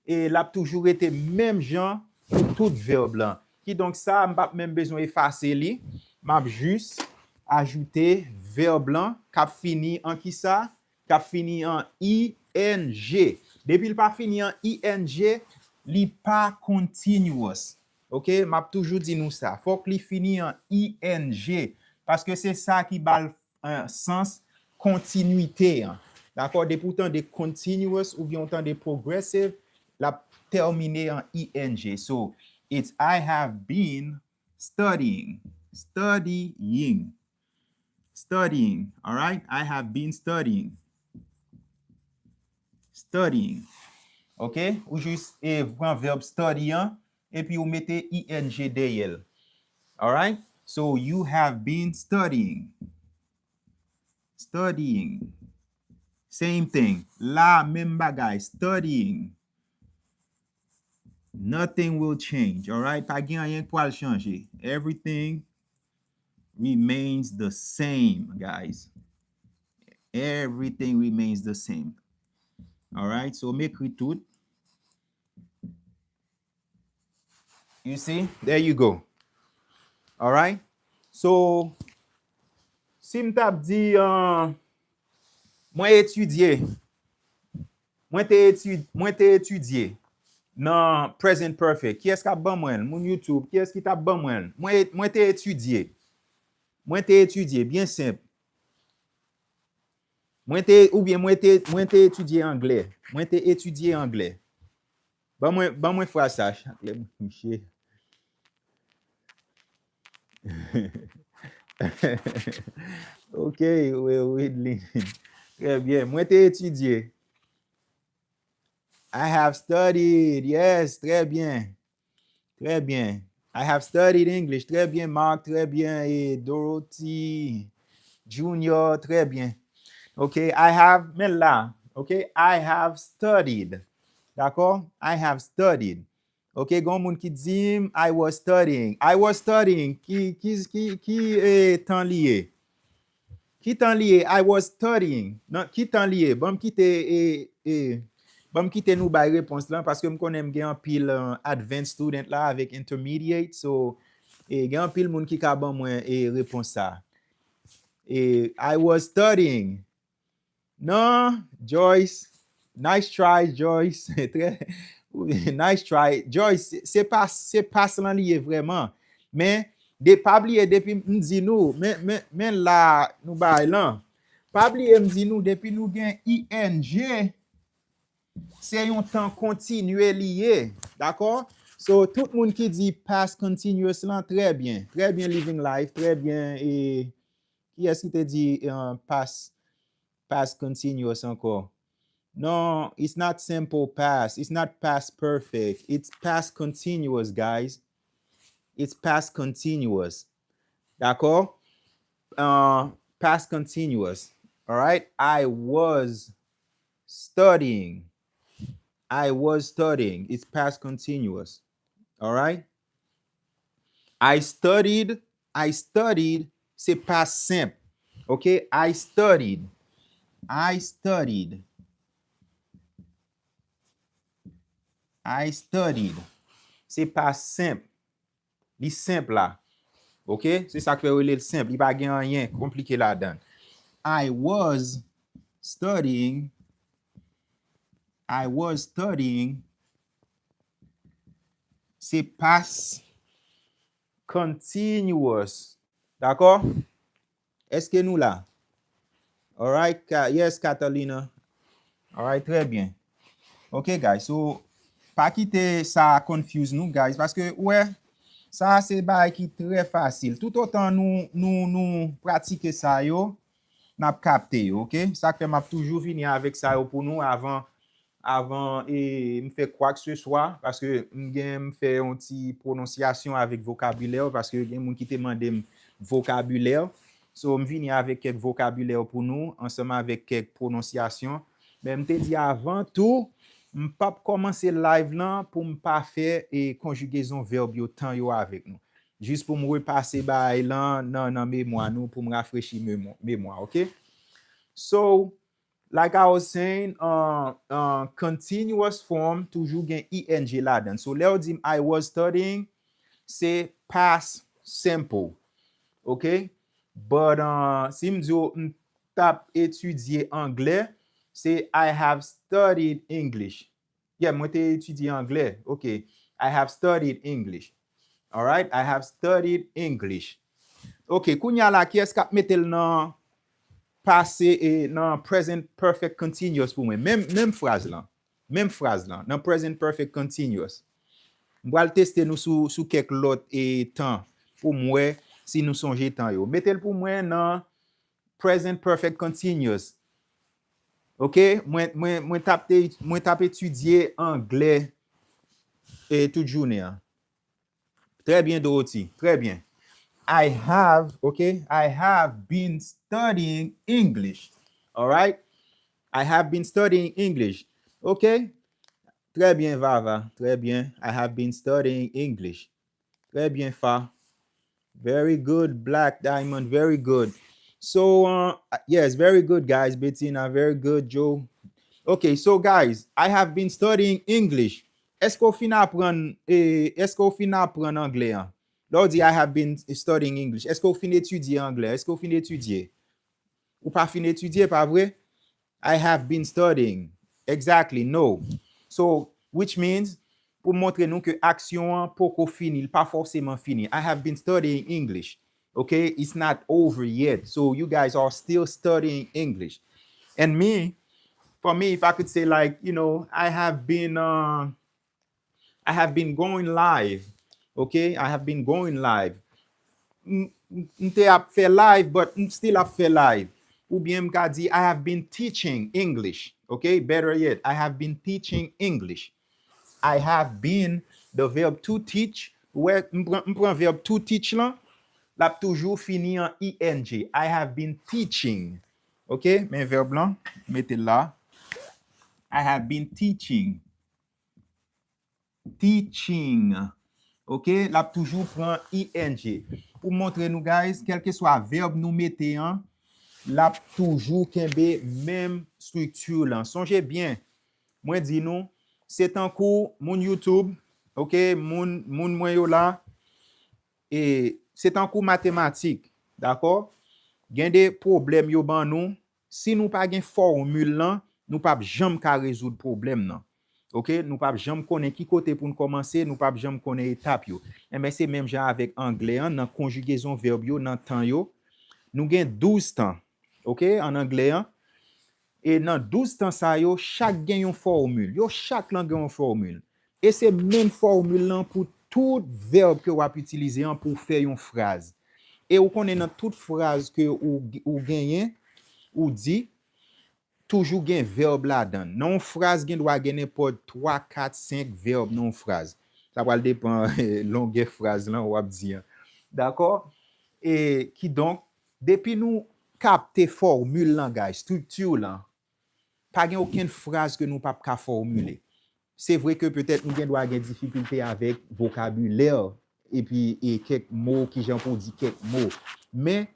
e l ap toujou rete menm jan pou tout vèb lan. Kidonk sa a, m p ap menm bezwen efase li. M ap jis ajoute vèb lan k ap fini an kisa? K ap fini an I N G. Depi l pa fini an I N G, li pa continuous. Ok? M ap toujou di nou sa. Fòk li fini an I N G. Paske se sa ki ba l, eh, sans kontinite an. Dakò? Depi w tande continuous oubyen w tande progressive, l ap tèmine an I N G. So, it's I have been studying. Studying. Studying. Alright? I have been studying. Studying. Ok? Ou jis, e, pran vèb study an, epi ou mete I N G dèyè l. Alright? So, you have been studying. Studying. Same thing. La, menm bagay. Studying. Nothing will change, alright? Pa gen anyen k pral chanje. Everything remains the same, guys. Everything remains the same. Alright? So, m ekri tout. You see? There you go. Alright? So, si m t ap di, uh, mwen etidye, mwen te etid-, mwen te etidye. nan present perfect. Kiyès k ap ban mwen l? Moun YouTube, kiyès ki t ap ban mwen l? Mwen, mwen te etidye. Mwen te etidye, byen senp. Mwen te, oubyen mwen te, mwen te etidye anglè. Mwen te etidye anglè. Ban mwen, ban mwen fraz sa, chak lè mwen kouche. Ok, we Widlin. Trè byen. Mwen te etidye. I have studied. Yes, trè byen. Trè byen. I have studied English. Trè byen, Mark. Trè byen, e Dorothy Junior. Trè byen. Ok, I have, men la. Ok, I have studied. Dakò? I have studied. Ok, gen yon moun ki di m, I was studying. I was studying. Ki, ki, ki, ki eh, tan li ye? Ki tan li ye? I was studying. Nan, ki tan li ye? Ban m kite, eh, eh, ban m kite nou bay repons lan, paske m konnen m gen anpil eh, advanced student la avèk intermediate. So, eh, gen anpil moun ki ka ban mwen eh, repons sa. Eh, I was studying. Non, Joyce. Nice try, Joyce. Trè, nice try. Joyce, se, se pa, se pas lan li ye vrèman. Men, de, pa bliye depi m di nou, men, men, men la nou bay lan. Pa bliye m di nou, depi nou gen I N G, se yon tan kontinye li ye. Dakò? So, tout moun ki di past continuous lan, trè byen. Trè byen living life, trè byen. E, kiyès ki te di eh, past, past continuous ankò? Non, it's not simple past. It's not past perfect. It's past continuous, guys. It's past continuous. Dakò? Uh, past continuous. All right? I was studying. I was studying. It's past continuous. All right? I studied. I studied. Se past simple. Ok? I studied. I studied. I studied. Se past simple. Li senp la. Ok? Se sa k fè yo rele l senp. Li pa gen anyen konplike ladan l. I was studying. I was studying. Se past continuous. Dakò? Èske nou la? Alright, Ka-, yes, Catalina. Alright, trè byen. Ok, guys, so, pa kite sa confuse nou, guys, paske, ou wè, sa se bagay ki trè fasil. Toutotan nou, nou, nou pratike sa yo, n ap kapte yo, ok? Sa k fè m ap toujou vini avèk sa yo pou nou avan, avan e, m fè kwakseswa, paske m gen, m fè yon ti pwononsyasyon avèk vokabilè, paske gen moun ki te mande m vokabilè. So, m vini avèk kèk vokabilè pou nou, ansanm avèk kèk pwononsyasyon. Men m te di avan tou, m p ap kòmanse live lan pou m pa fè e konjigezon vèb yo tan yo avèk nou. Jis pou m repase bagay lan nan, nan memwa nou, pou m rafrechi memwa, memwa, ok? So, like I was saying, uh, uh, continuous form toujou gen I N G ladan. So, lè w di m I was studying, se past simple. Ok? But, uh, si m di w m t ap etidye anglè, se I have studied English. Yeah, mwen te etidye anglè. Ok. I have studied English. Alright? I have studied English. Ok, kounye a la, kiyès k ap mete l nan pase e nan present perfect continuous pou mwen? Menm, menm fraz lan. Menm fraz lan, nan present perfect continuous. M pral teste nou sou, sou kèk lòt e tan pou m wè si nou sonje tan yo. Mete l pou mwen nan present perfect continuous. Ok? Mwen, mwen, mwen t ap te, mwen t ap etidye anglè e tout jounen an. Trè byen, Dorothy. Trè byen. I have, ok? I have been studying English. Alright? I have been studying English. Ok? Trè byen, Vava. Trè byen. I have been studying English. Trè byen, Fa. Very good, Black Diamond. Very good. So, uh, yes, very good, guys. Bettina, very good, Joe. Ok, so, guys, I have been studying English. Èske w fin aprann, eh, èske w fin aprann anglè an? Lè w di I have been studying English, èske w fin etidye anglè? Èske w fin etidye? Ou pa fin etidye, pa vre? I have been studying. Exactly, no. So, which means, pou montre nou ke aksyon an poko fini, li pa fòseman fini. I have been studying English. Okay, it's not over yet. So you guys are still studying English. And me, for me, if I could say, like, you know, I have been uh, I have been going live. Okay, I have been going live. M m- m te ap fè live, but m still ap fè live. Oubyen m ka di, I have been teaching English. Okay, better yet, I have been teaching English. I have been, the verb to teach. Ou wè, m pran, m pran verb to teach lan, l ap toujou fini an ing. I have been teaching. Okay, men verb lan, mete l la. I have been teaching. Teaching. Okay, l ap toujou pran ing. Pou montre nou, guys, kèlkeswa verb nou mete an, l ap toujou kenbe menm estrikti lan. Sonje byen, mwen di nou, se tankou moun YouTube, okay, moun, moun mwen yo la, e se tankou matematik, dakò? Gen de pwoblèm yo ban nou, si nou pa gen fòmil lan, nou p ap janm ka rezoud pwoblèm nan. Okay, nou p ap janm konnen ki kote pou n kòmanse, nou p ap janm konnen etap yo. Enben, se menm jan avèk anglè an, nan konjigezon vèb yo, nan tan yo, nou gen douz tan, okay, an anglè an. E nan douz tan sa yo, chak gen yon fòmil. Yo chak lan gen yon fòmil. E se menm fòmil lan pou tout vèb ke w ap itilize an pou w fè yon fraz. E ou konnen nan tout fraz ke ou, ou genyen, ou di, toujou gen vèb ladan l. Nan yon fraz, gen dwa gen nenpòt twa, kat, senk vèb nan yon fraz. Sa pral depan longè fraz lan w ap di an. Dakò? E kidonk, depi nou kapte fòmil langaj, estrikti lan, pa gen okenn fraz ke nou p ap ka fòmile. Se vre ke petèt nou gen dwa gen difikilte avèk vokabilè epi e kèk mo, kijan pou w di kèk mo. Men,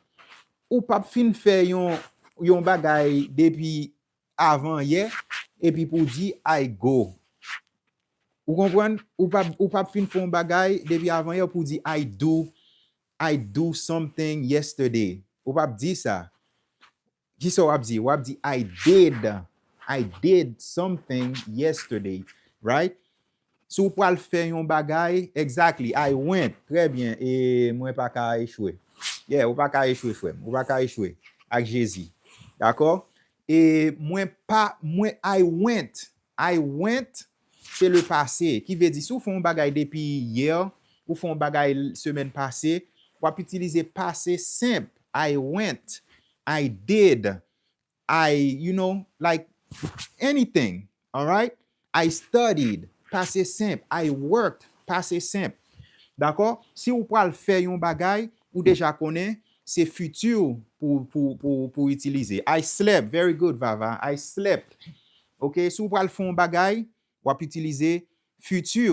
ou p ap fin fè yon, yon bagay depi avan yè, epi pou w di I go. Ou konprann? Ou p ap, ou p ap fin fè yon bagay depi avan yè pou w di I do, I do something yesterday. Ou p ap di sa. Kisa w ap di? W ap di I did. I did something yesterday. Right? Si w pral fè yon bagay, exactly, I went. Trè byen. E mwen pa ka echwe. Yeah, ou pa ka echwe, frè m. Ou pa ka echwe ak Jezi. Dakò? E mwen pa, mwen, I went. I went, se le pase. Ki vle di, si w fè yon bagay depi yè, ou fè yon bagay semèn pase, w ap itilize pase senp. I went. I did. I, you know, like, anything. Alright? I studied. Pase senp. I worked. Pase senp. Dakò? Si ou pral fè yon bagay, ou deja konnen se fiti pou, pou, pou, pou itilize. I slept. Very good, Vava. I slept. Ok? Si ou pral fè yon bagay, w ap itilize fiti.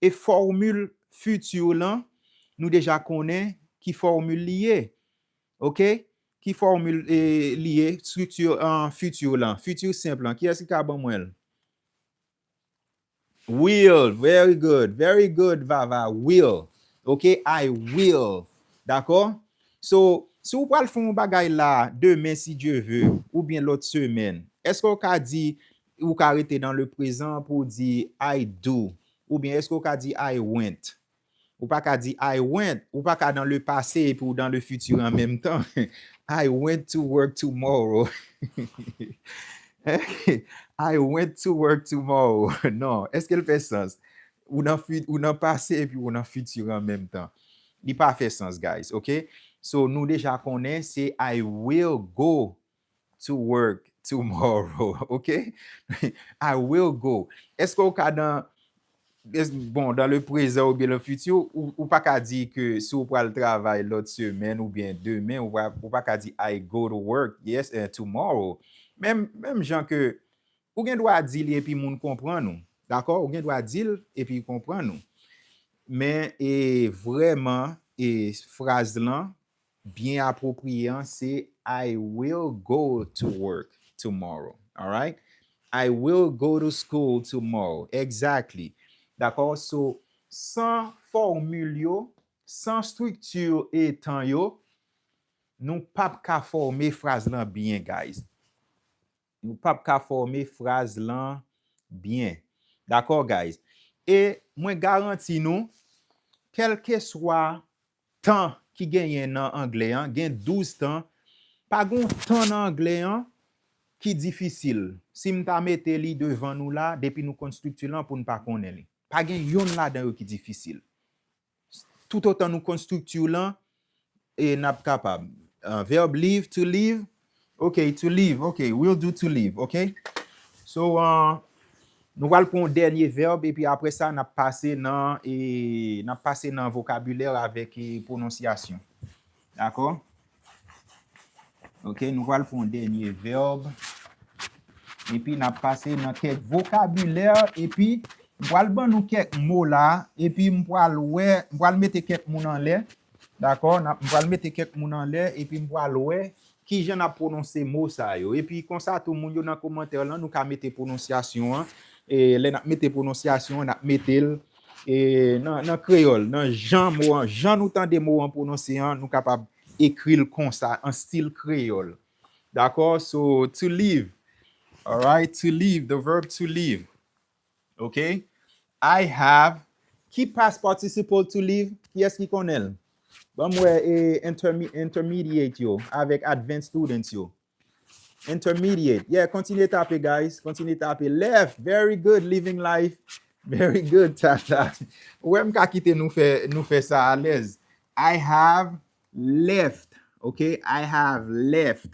E fòmil fiti lan, nou deja konnen ki fòmil li ye. Ok? Ki fòmil, e, li ye? Estrikti, e, fiti lan. Fiti senp lan. Kiyès ki ka ban mwen l? Will. Very good. Very good, Vava. Will. Ok? I will. Dakò? So, si w pral fè yon bagay la, demen, si Dye ve, oubyen lòt semèn, èske w ka di, ou ka rete dans le présent pou w di I do? Oubyen èske w ka di I went? Ou pa ka di I went, ou pa ka dans le passé epi w dans le futur an menm tan. I went to work tomorrow. I went to work tomorrow. Non, èske l fè sans? Ou nan fi-, ou nan pase epi ou nan fiti an menm tan. Li pa fè sans, guys, ok? So, nou deja konnen se I will go to work tomorrow, ok? I will go. Èske w ka nan, èske, bon, dans le présent oubyen le futur, ou, ou pa ka di ke si w pral travay lòt semèn oubyen demen, ou pa, ou pa ka di I go to work, yes, eh, tomorrow. Menm, menm jan ke ou gen dwa di li epi moun konprann ou, dakò? Ou gen dwa di l epi konprann ou. Men, e, vrèman, e, fraz lan, byen apwopriye an, se I will go to work tomorrow. Alright? I will go to school tomorrow. Exactly. Dakò? So, san fòmil yo, san estrikti e tan yo, nou p ap ka fòme fraz lan byen, guys. Nou p ap ka fòme fraz lan byen. Dakò, guys? E mwen garanti nou, kèlkeswa tan ki genyen nan anglè an, gen douz tan, pa gen yon tan nan anglè an ki difisil. Si m ta mete li devan nou la, depi nou konn estrikti lan pou n pa konnen li. Pa gen yonn ladan yo ki difisil. Toutotan nou konn estrikti lan, e n ap kapab. Uh, verb leave, to leave. Ok, to leave. Ok, we'll do to leave. Ok. So, uh, nou pral pran yon dènye vèb, epi apre sa, n ap pase nan, e, n ap pase nan vokabilè avèk, e, pwononsyasyon. Dakò? Ok, nou pral pran yon dènye vèb. Epi n ap pase nan kèk vokabilè, epi m pral ban nou kèk mo la, epi m pral wè, m pral mete kèk moun anlè. Dakò? N ap, m pral mete kèk moun anlè, epi m pral wè kijan n ap pwononse mo sa yo. Epi konsa tou, moun yo nan kòmantè lan, nou ka mete pwononsyasyon an. E lè n ap mete pwononsyasyon an, n ap mete l, e, nan, nan kreyòl, nan jan mo an, jan nou tande mo an pwononse an, nou kapab ekri l konsa, an stil kreyòl. Dakò? So, to leave. Alright? To leave, the verb to leave. Ok? I have. Ki past participle to leave? Kiyès ki konnen l? Ban m wè, e, interme-, intermediate yo avèk advanced students yo. Intermediate. Yeah, kontinye tape, guys. Kontinye tape. Left. Very good. Living life. Very good, Tata. Ou wè m ka kite nou fè, nou fè sa alèz. I have left. Ok? I have left.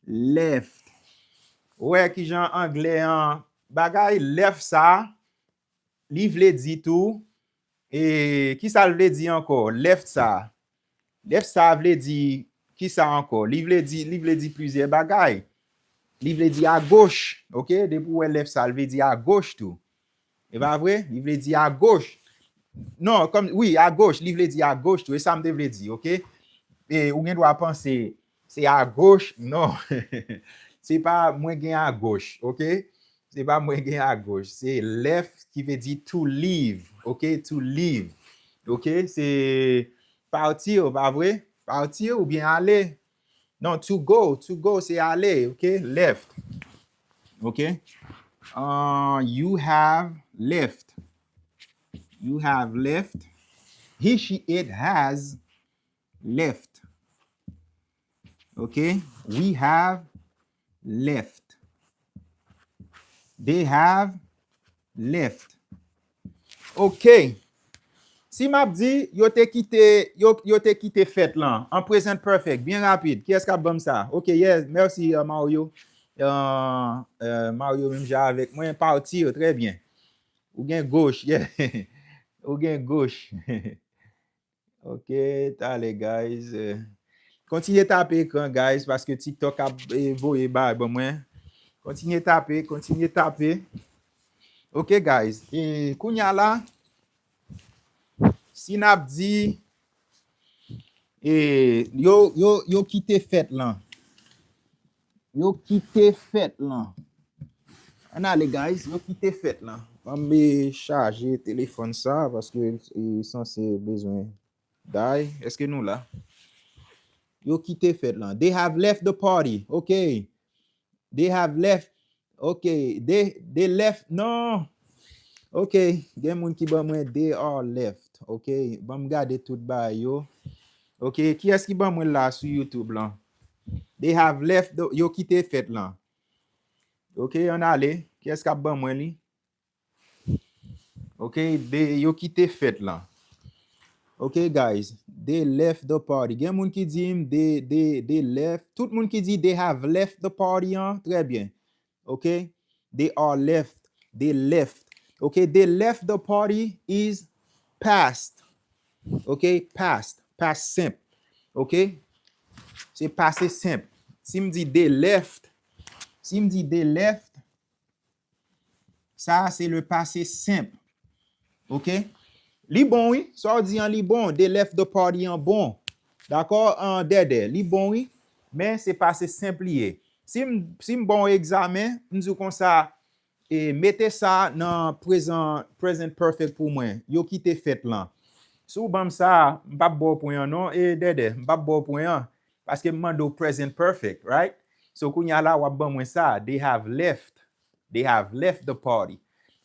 Left. Ou wè kijan anglè an bagay left sa, li vle di tou, e kisa l vle di ankò? Left sa. Left sa vle di kisa ankò? Li vle di, li vle di plizyè bagay. Li vle di agoch, ok? Depi w wè left sa, li vle di agoch tou. E pa vre? Li vle di agoch. Non, kòm, wi, agoch, li vle di agoch tou. E sa m te vle di, ok? E ou gen dwa panse, se agoch? Non. Se pa mwen gen agoch, ok? Se pa mwen gen agoch. Se left ki vle di to leave, ok? To leave. Ok? Se partir, pa vre? Partir oubyen ale. Non, to go. To go, se ale, ok? Left. Ok? Uh, you have left. You have left. He, she, it has left. Ok? We have left. They have left. Ok. Si m ap di, yo te kite, yo, yo te kite fèt lan, an present perfect, byen rapid. Kiyès k ap ban m sa? Ok, yes, mèsi, uh, Mario. Uh, uh, Mario menm jan avèk mwen, partir, trè byen. Ou gen goch, yeah. Ou gen goch. Ok, talè, guys. Eh, kontinye tape ekran, guys, paske TikTok ap, eh, voye bay ban mwen. Kontinye tape, kontinye tape. Ok, guys. E kounye a la, si n ap di, e, yo, yo, yo kite fèt lan. Yo kite fèt lan. Ann ale, guys. Yo kite fèt lan. Ban m, eh, chaje telefòn sa, paske, eh, sanse bezwen die. Èske nou la? Yo kite fèt lan. They have left the party. Ok. They have left. Ok. They, they left. Non. Ok. Gen moun ki ban mwen they are left. Ok. Ban m gade tout bagay yo. Ok. Kiyès ki ban mwen la sou YouTube lan? They have left the, yo kite fèt lan. Ok, ann ale. Kiyès k ap ban mwen li? Ok, they, yo kite fèt lan. Ok, guys, they left the party. Gen moun ki di m, they, they, they left. Tout moun ki di they have left the party an, trè byen. Ok, they are left. They left. Ok, they left the party is past. Ok, past. Past senp. Ok, se pase senp. Si m di they left, si m di they left, sa a se le pase senp. Ok? Li bon, wi. Sa w di an, li bon. They left the party an bon. Dakò? An dèdè. Li bon, wi. Men se pase senp li ye. Si m, si m ba w egzamen, m di w konsa, e, mete sa nan prezan, present perfect pou mwen. Yo kite fèt lan. Si w ban m sa, m p ap ba w pwen an, non, e, dèdè. M p ap ba w pwen an. Paske m mande w present perfect, right? So, kounye a la, w ap ban mwen sa. They have left. They have left the party.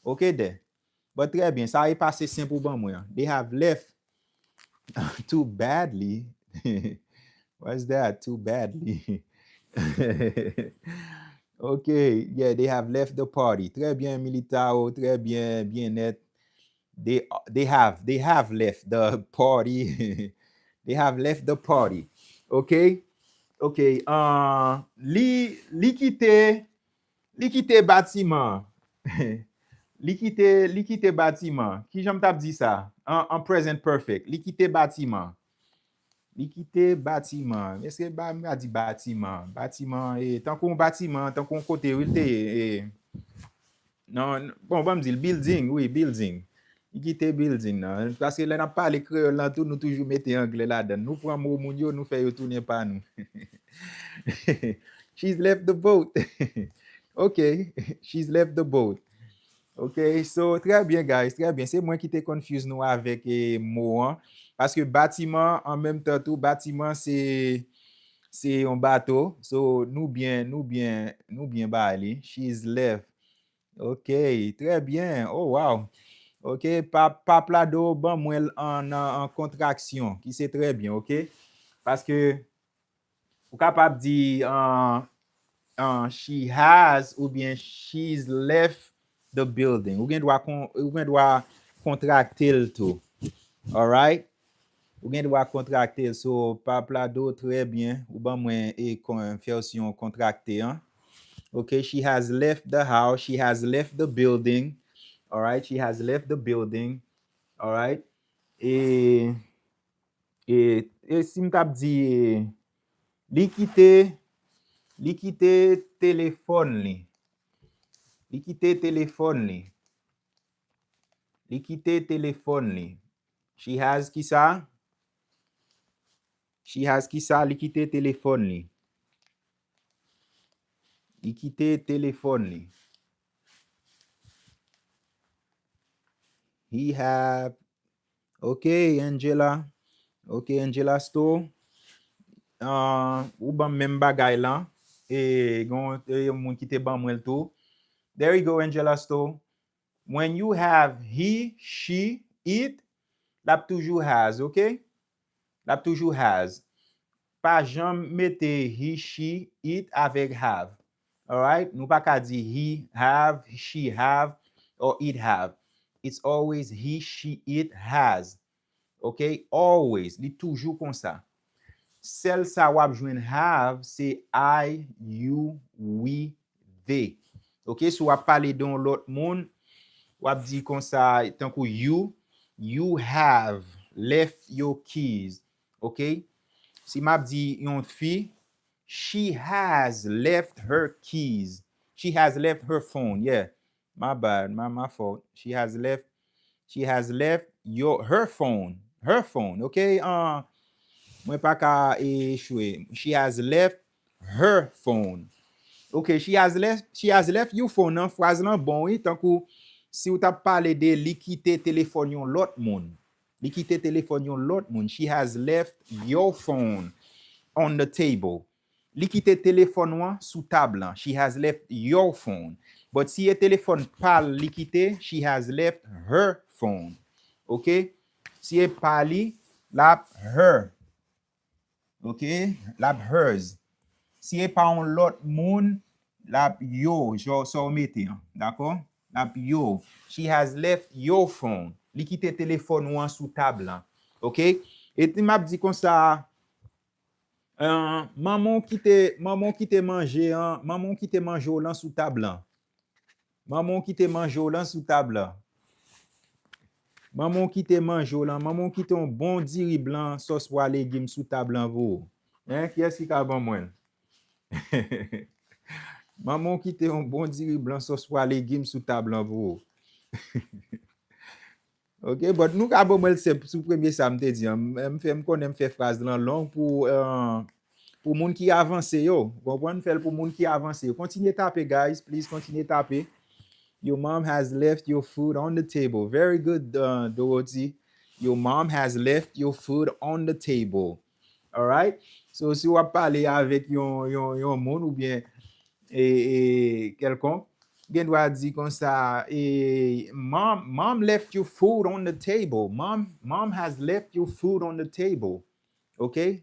Ok, dè. But trè byen, sa e pase senp ou ban mwen an. They have left too badly. What's that? Too badly. Ok, yeah, they have left the party. Trè byen, Militao, trè byen, byen nèt. They, they have, they have left the party. They have left the party. Ok? Ok, uh, li, li kite, li kite batiman an. Li kite, li kite batiman. Kijan m t ap di sa? An, an present perfect. Li kite batiman. Li kite batiman. Èske ba, m ka di batiman? Batiman, e, tankou yon batiman, tankou yon kote, wi, l te ye. E, non, bon, ban m di l, building, wi, building. Li kite building nan. Paske lè n ap pale kreyòl lan tou, nou toujou mete anglè ladan l. Nou pran mo moun yo, nou fè yo tounen pa nou. She's left the boat. Ok, she's left the boat. Ok, so, trè byen, guys, trè byen. Se mwen ki te confuse nou avèk, e, mo an. Paske batiman, an menm tan tou, batiman se, se yon bato. So, nou byen, nou byen, nou byen bay li. She's left. Ok, trè byen. Oh, wow. Ok, pa, pa plado, ban mwen l an, an, an kontraksyon, ki se trè byen, ok? Paske ou kapab di, uh, uh, she has oubyen she's left the building. Ou gen dwa kon, ou gen dwa kontrakte l tou. Alright? Ou gen dwa kontrakte l. So, pa plado, trè byen. Ou ban mwen e kon, fè w si yon kontrakte an. Ok, she has left the house. She has left the building. Alright, she has left the building. Alright? E, e, e si m t ap di, e, li kite, li kite telefòn li. Li kite telefòn li. Li kite telefòn li. She has kisa? She has kisa? Li kite telefòn li. Li kite telefòn li. He have. Ok, Angela. Ok, Angela Store. Ah, ou ban m menm bagay lan. E, gon, e, yon moun ki te ban mwen l tou. There you go, Angela Store. When you have he, she, it, l ap toujou has, ok? L ap toujou has. Pa janm mete he, she, it avèk have. Alright? Nou pa ka di he have, she have, or it have. It's always he, she, it has. Ok? Always. Li toujou konsa. Sèl sa w ap jwenn have, se I, you, we, they. Ok? Si w ap pale de yon lòt moun, w ap di konsa, tankou you, you have left your keys. Ok? Si m ap di yon fi, she has left her keys. She has left her phone. Yeah. My bad. My, my fault. She has left, she has left your, her phone. Her phone. Ok? Ah, mwen pa ka echwe. She has left her phone. Ok, she has left, she has left your phone. Nan fraz lan bon, wi. Tankou si w t ap pale de li kite telefòn yon lòt moun. Li kite telefòn yon lòt moun. She has left your phone on the table. Li kite telefòn ou an sou tab lan. She has left your phone. But si e telefòn pa l li kite, she has left her phone. Ok? Si e pa li, l ap her. Ok? L ap hers. Si e pa yon lòt moun, l ap yo, jan sa w mete an. Dakò? L ap yo. She has left your phone. Li kite telefòn ou an sou tab lan. Ok? E ti m ap di konsa, ah, manman w kite, manman w kite manje an, manman w kite manje w lan sou tab lan. Manman w kite manje w lan sou tab lan. Manman w kite manje w lan, manman w kite yon bon diri blan, sòs pwa legim sou tab lan pou ou. Hein, kiyès ki ka ban mwen l? Manman w kite yon bon diri blan, sòs pwa legim sou tab lan pou ou. Ok, but nou ka ban mwen l senp sou premye sa m te di an. M, m fè, m konnen m fè fraz lan long pou, euh, pou moun ki avanse yo. Ou konprann? M fè l pou moun ki avanse yo. Kontinye tape, guys. Please, kontinye tape. Your mom has left your food on the table. Very good, uh, Dorothy. Your mom has left your food on the table. Alright? So, si w ap pale avèk yon, yon, yon moun oubyen, e, e, kèlkonk, Gen dwa di konsa, e, mom, mom left you food on the table. Mom, mom has left you food on the table. Ok?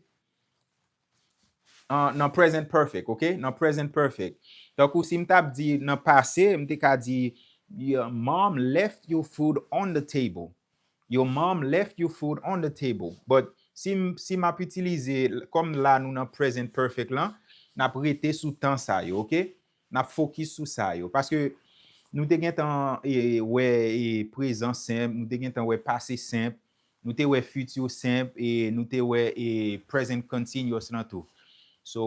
Uh, nan present perfect, ok? Nan present perfect. Tankou si m t ap di nan pase, m te ka di, your mom left you food on the table. Your mom left you food on the table. But si m, si m ap itilize, kòm la nou nan present perfect lan, n ap rete sou tan sa yo, ok? N ap fokis sou sa yo. Paske nou te gentan e, wè e, prezan senp, nou te gentan wè pase senp, nou te wè future senp, e nou te wè e, present continuous lan tou. So,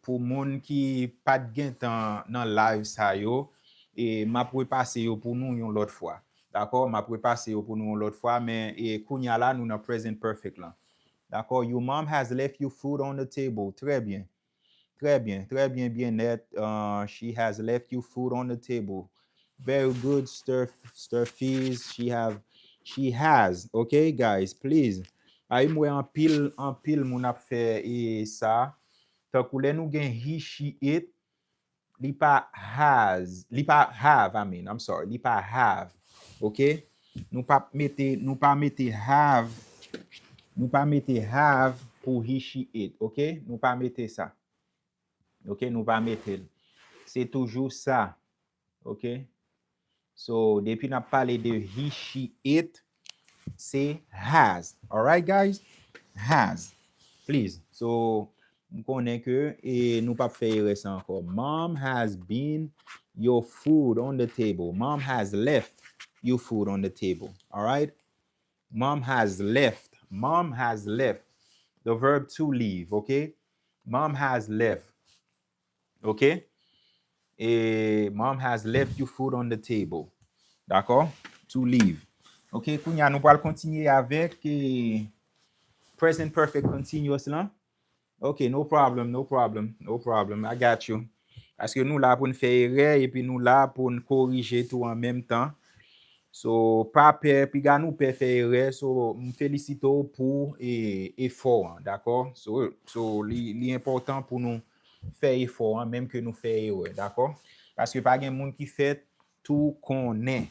pou moun ki pa t gentan nan live sa yo, e m ap repase yo pou nou yon lòt fwa. Dakò? M ap repase yo pou nou yon lòt fwa, men e, kounye a la, nou nan present perfect lan. Dakò? Your mom has left you food on the table. Trè byen. Trè byen, trè byen, Byenèt. Uh, she has left you food on the table. Very good, Sturf, Sturfies. She have, she has. Ok, guys, please. Ay, m wè anpil, anpil moun ap fè e sa. Tankou lè nou gen he, she, it, li pa has, li pa have, I mean, I'm sorry, li pa have. Ok? Nou pa mete, nou pa mete have, nou pa mete have pou he, she, it. Ok? Nou pa mete sa. Ok? Nou pa mete l. Se toujou sa. Ok? So, depi n ap pale de he, she, it, se has. Alright, guys? Has. Please. So, m konnen ke e, nou p ap fè erè sa ankò. Mom has been your food on the table. Mom has left your food on the table. Alright? Mom has left. Mom has left. The verb to leave, ok? Mom has left. Ok? E mom has left you food on the table. Dakò? To leave. Ok, kounye a nou pral kontinye avèk e, present perfect continuous lan. Ok, no problem, no problem, no problem. I got you. Paske nou la pou n fè erè epi nou la pou n korije tou an menm tan. So, pa pè, piga nou pè fè erè. So, m felisite w pou e, efò an, dakò? So, so li, li enpòtan pou nou fè efò an, menm ke nou fè erè, dakò? Paske pa gen moun ki fèt tou konnen.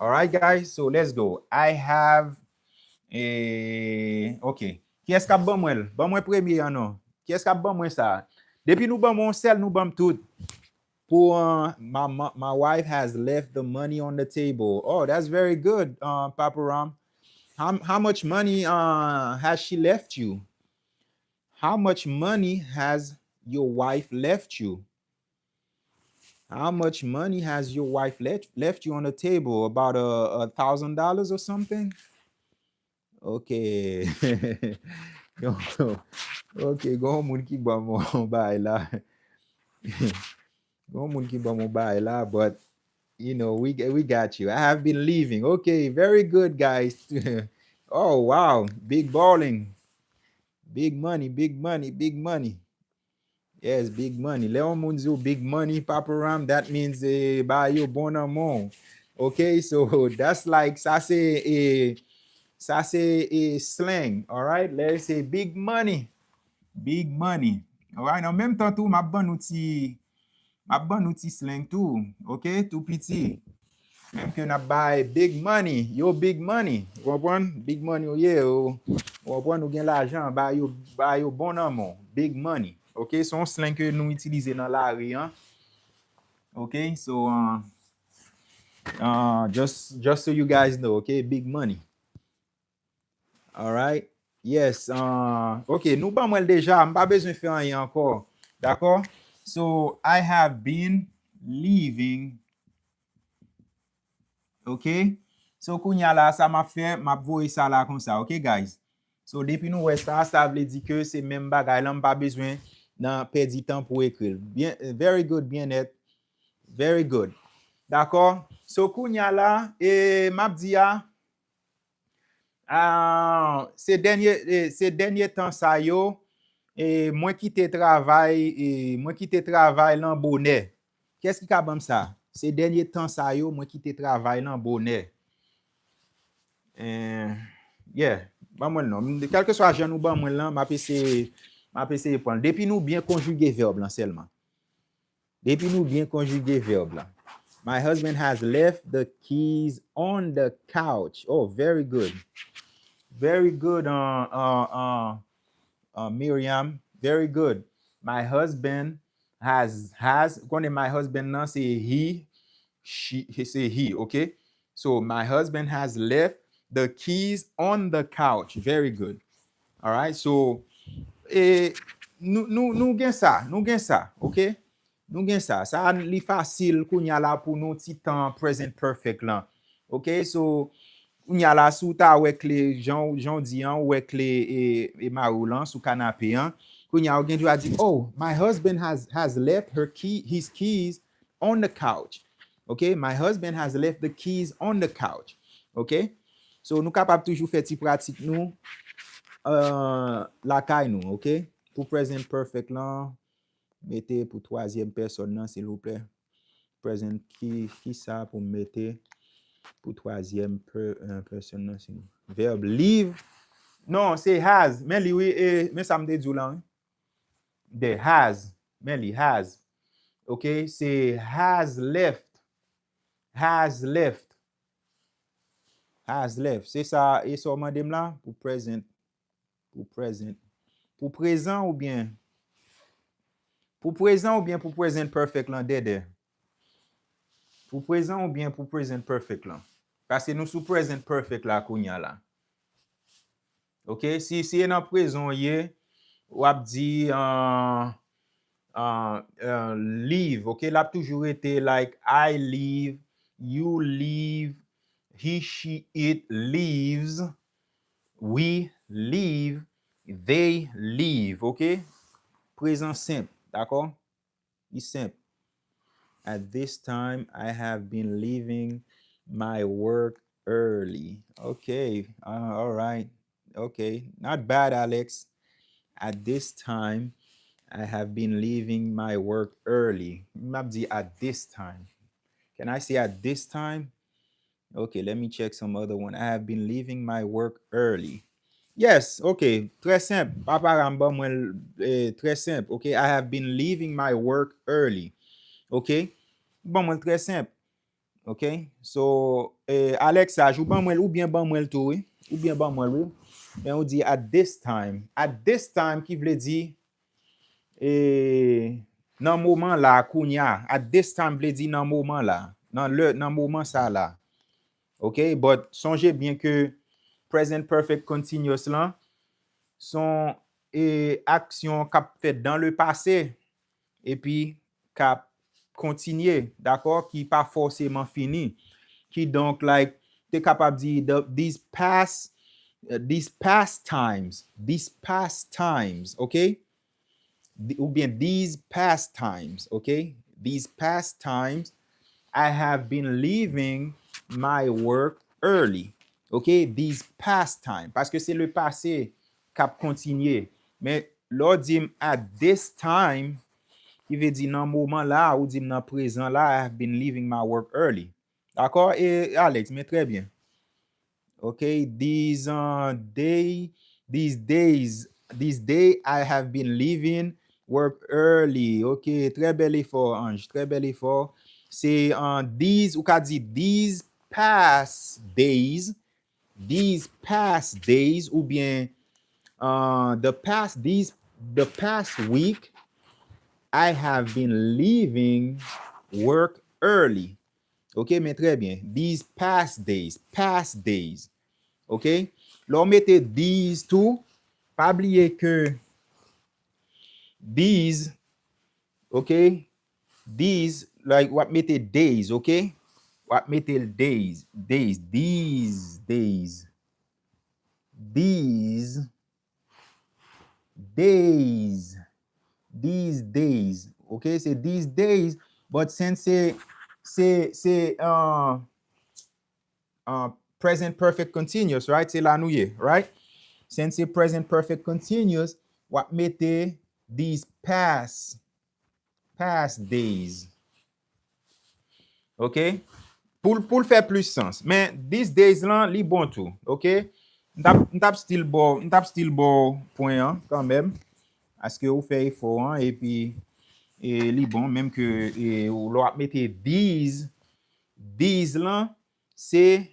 Alright, guys? So, let's go. I have, e, ok. Kiyès k ap ban mwen l? Ban mwen premye an non. Kiyès k ap ban mwen sa? Depi nou ban mwen yon sèl, nou ban m tout. Pou, uh, my, my, my wife has left the money on the table. Oh, that's very good, uh, Papa Ram. How, how much money uh, has she left you? How much money has your wife left you? How much money has your wife left, left you on the table? About a, a thousand dollars or something? Ok. Ok, gon moun ki ban m yon bagay la. Gon moun ki ban m yon bagay la, but you know, we, we got you. I have been leaving. Ok, very good, guys. Oh, wow. Big balling. Big money, big money, big money. Yes, big money. Lè yon moun di w big money, Papa Ram, that means eh, ba yo bon nan men w. Ok, so that's like, sa se eh, sa se eh, slang, alright? Lè se big money, big money. Alright, an menm tan tou, m ap ban nou ti, m ap ban nou ti slang tou, ok? Tou piti. Menm ke n ap bay big money, yo big money, ou konprann? Big money ou ye, ou, ou konprann, ou gen lajan, ba yo, ba yo bon nan men w, big money. Ok, se yon slang ke nou itilize nan lari an. Ok, so, uh, uh, just, just so you guys know, ok, big money. Alright. Yes. Uh, ok, nou ban mwen l deja. M pa bezwen fè anyen ankò. Dakò? So, I have been leaving. Ok? So, kounye a la, sa m ap fè, m ap voye sa la konsa. Ok, guys? So, depi nou wè sa, sa vle di ke se menm bagay la, m pa bezwen nan pèdi tan pou ekri l. Byen, very good, Byenèt. Very good. Dakò? So, kounye a la, e m ap di a, Ah, se dènye, eh, se dènye tan sa yo, eh, mwen kite travay, eh, mwen kite travay lan bonè. Kiyès ki ka ban m sa? Se dènye tan sa yo, mwen kite travay lan bonè. Eh, yeah, ban mwen l non. M, kèlkeswa jan nou ban mwen l lan, m ap eseye, m ap eseye pran l. Depi nou byen konjige vèb lan sèlman. Depi nou byen konjige vèb la. My husband has left the keys on the couch. Oh, very good. Very good, uh, uh, uh, uh, Miriam. Very good. My husband has, has, konnen my husband nan, se he, she, se he, okay? So, my husband has left the keys on the couch. Very good. Alright, so, e, nou, nou, nou gen sa, nou gen sa, okay? Nou gen sa. Sa, li fasil kounya la pou nou ti tan present perfect lan. Okay, so, kounya la, si w ta wè kle, jan, jan w di an, ou wè kle e, e mari w lan sou kanape an. Kounya, ou gen dwa di, "Oh, my husband has, has left her key, his keys on the couch." Okay, my husband has left the keys on the couch. Okay? So, nou kapab toujou fè ti pratik nou, uh, lakay nou, okay? Pou present perfect lan, mete pou twazyèm pèsòn nan, silvouplè. Present ki, ki sa pou m mete pou twazyèm pè-, euh, pèsòn nan, silvouplè. Verb leave. Non, se has. Men li, wi, e, men sa m te di w la, wi. The has. Men li, has. Okay, se has left. Has left. Has left. Se sa, e sa w mande m la? Pou present. Pou present. Pou prezan oubyen? Pou prezan oubyen pou present perfect lan, Dèdè? Pou prezan oubyen pou present perfect lan? Paske nou sou present perfect la kounya la. Okay? Si, si e nan prezan w ye, w ap di, uh, uh, uh, leave, okay? L ap toujou rete like, I leave, you leave, he, she, it leaves, we leave, they leave, okay? Prezan senp, dakò? Li senp. At this time, I have been leaving my work early. Okay, uh, all right. Okay, not bad, Alex. At this time, I have been leaving my work early. M ap di at this time. Can I say at this time? Okay, let me check some other one. I have been leaving my work early. Yes, okay, trè senp. Papa Ram ban mwen l, eh, trè senp. Okay, I have been leaving my work early. Okay? Ban mwen l trè senp. Okay? So, eh, Alex, ou ban mwen l, ou byen ban mwen l tou, wi. Ou byen ban mwen l, wi. Men ou di at this time. At this time ki vle di, e, nan moman la, kounya. At this time vle di nan moman la. Nan lè, nan moman sa la. Okay? But sonje byen ke present perfect continuous lan, se yon, e, aksyon k ap fèt dans le passé, epi k ap kontinye, dakò, ki pa fòseman fini. Kidonk, like, te kapab di, the, these past, uh, these past times, these past times, okay? Th-, oubyen these past times, okay? These past times, I have been leaving my work early, okay? These past time, paske se le passé k ap kontinye. Men, lè w di m at this time, ki vle di nan moman la, ou di m nan prezan la, I have been leaving my work early. Dakò? E Alex, men trè byen. Okay, these, uh, day, these days, this day I have been leaving work early. Okay, trè bèl efò, Ange, trè bèl efò. Se, uh, these, ou ka di these past days, these past days, oubyen, uh, the past, these, the past week, I have been leaving work early. Ok, men trè byen. These past days, past days. Ok? Lè w mete these tou, pa bliye ke these, ok? These, like, w ap mete days, ok? W ap mete days, days, these days. These days. These days. Ok? Se these days, but since se, se, se, uh, uh, present perfect continuous, right? Se la nou ye, right? Since se present perfect continuous, w ap mete these past, past days. Ok? Pou l, pou l fè plis sans. Men, these days lan, li bon tou. Ok? M t ap, m t ap still ba w, m t ap still ba w pwen an, kanmenm. Paske ou fè efò an, epi, e, li bon, menm ke, e, ou, lè w ap mete these, These lan, se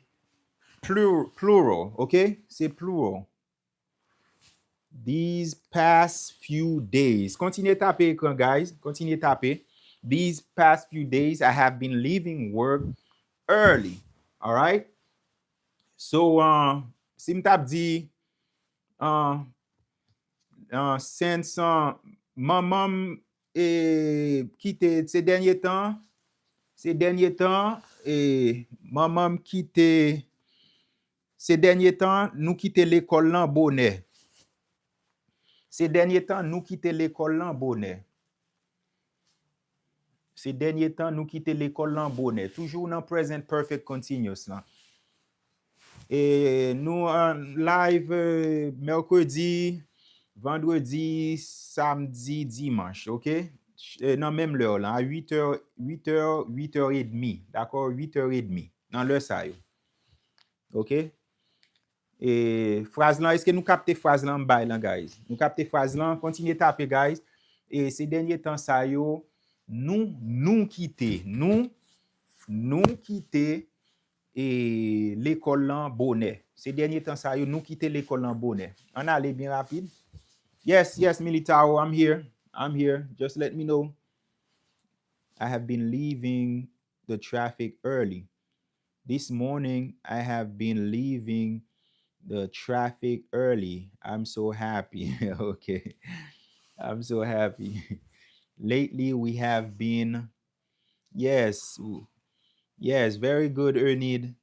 plur-, plural, ok? Se plural. These past few days. Kontinye tape ekran, guys. Kontinye tape. These past few days, I have been leaving work early. Alright? So, uh, si m t ap di, uh, uh, since, uh, manman m, eh, kite se dènye tan, se dènye tan, eh, manman m kite, se dènye tan, nou kite lekòl lan bonè. Se dènye tan, nou kite lekòl lan bonè. Se dènye tan, nou kite lekòl lan bonè. Toujou nan present perfect continuous lan. E nou an live, eh, mèkredi, vandredi, samdi, dimanch, ok? E nan menm lè lan, a uit è, uit è, uit è edmi, dakò? Uit è edmi, nan lè sa yo. Ok? E fraz lan, èske nou kapte fraz lan m bay lan, guys? Nou kapte fraz lan, kontinye tape, guys. E se dènye tan sa yo, nou, nou kite, nou, nou kite, e, lekòl lan bonè. Se dènye tan sa yo, nou kite lekòl lan bonè. Ann ale byen rapid. Yes, yes, Militao, I'm here. I'm here. Just let me know. I have been leaving the traffic early. This morning, I have been leaving the traffic early. I'm so happy. Okay. I'm so happy. Lately, we have been, yes, w-, yes, very good, Ernid.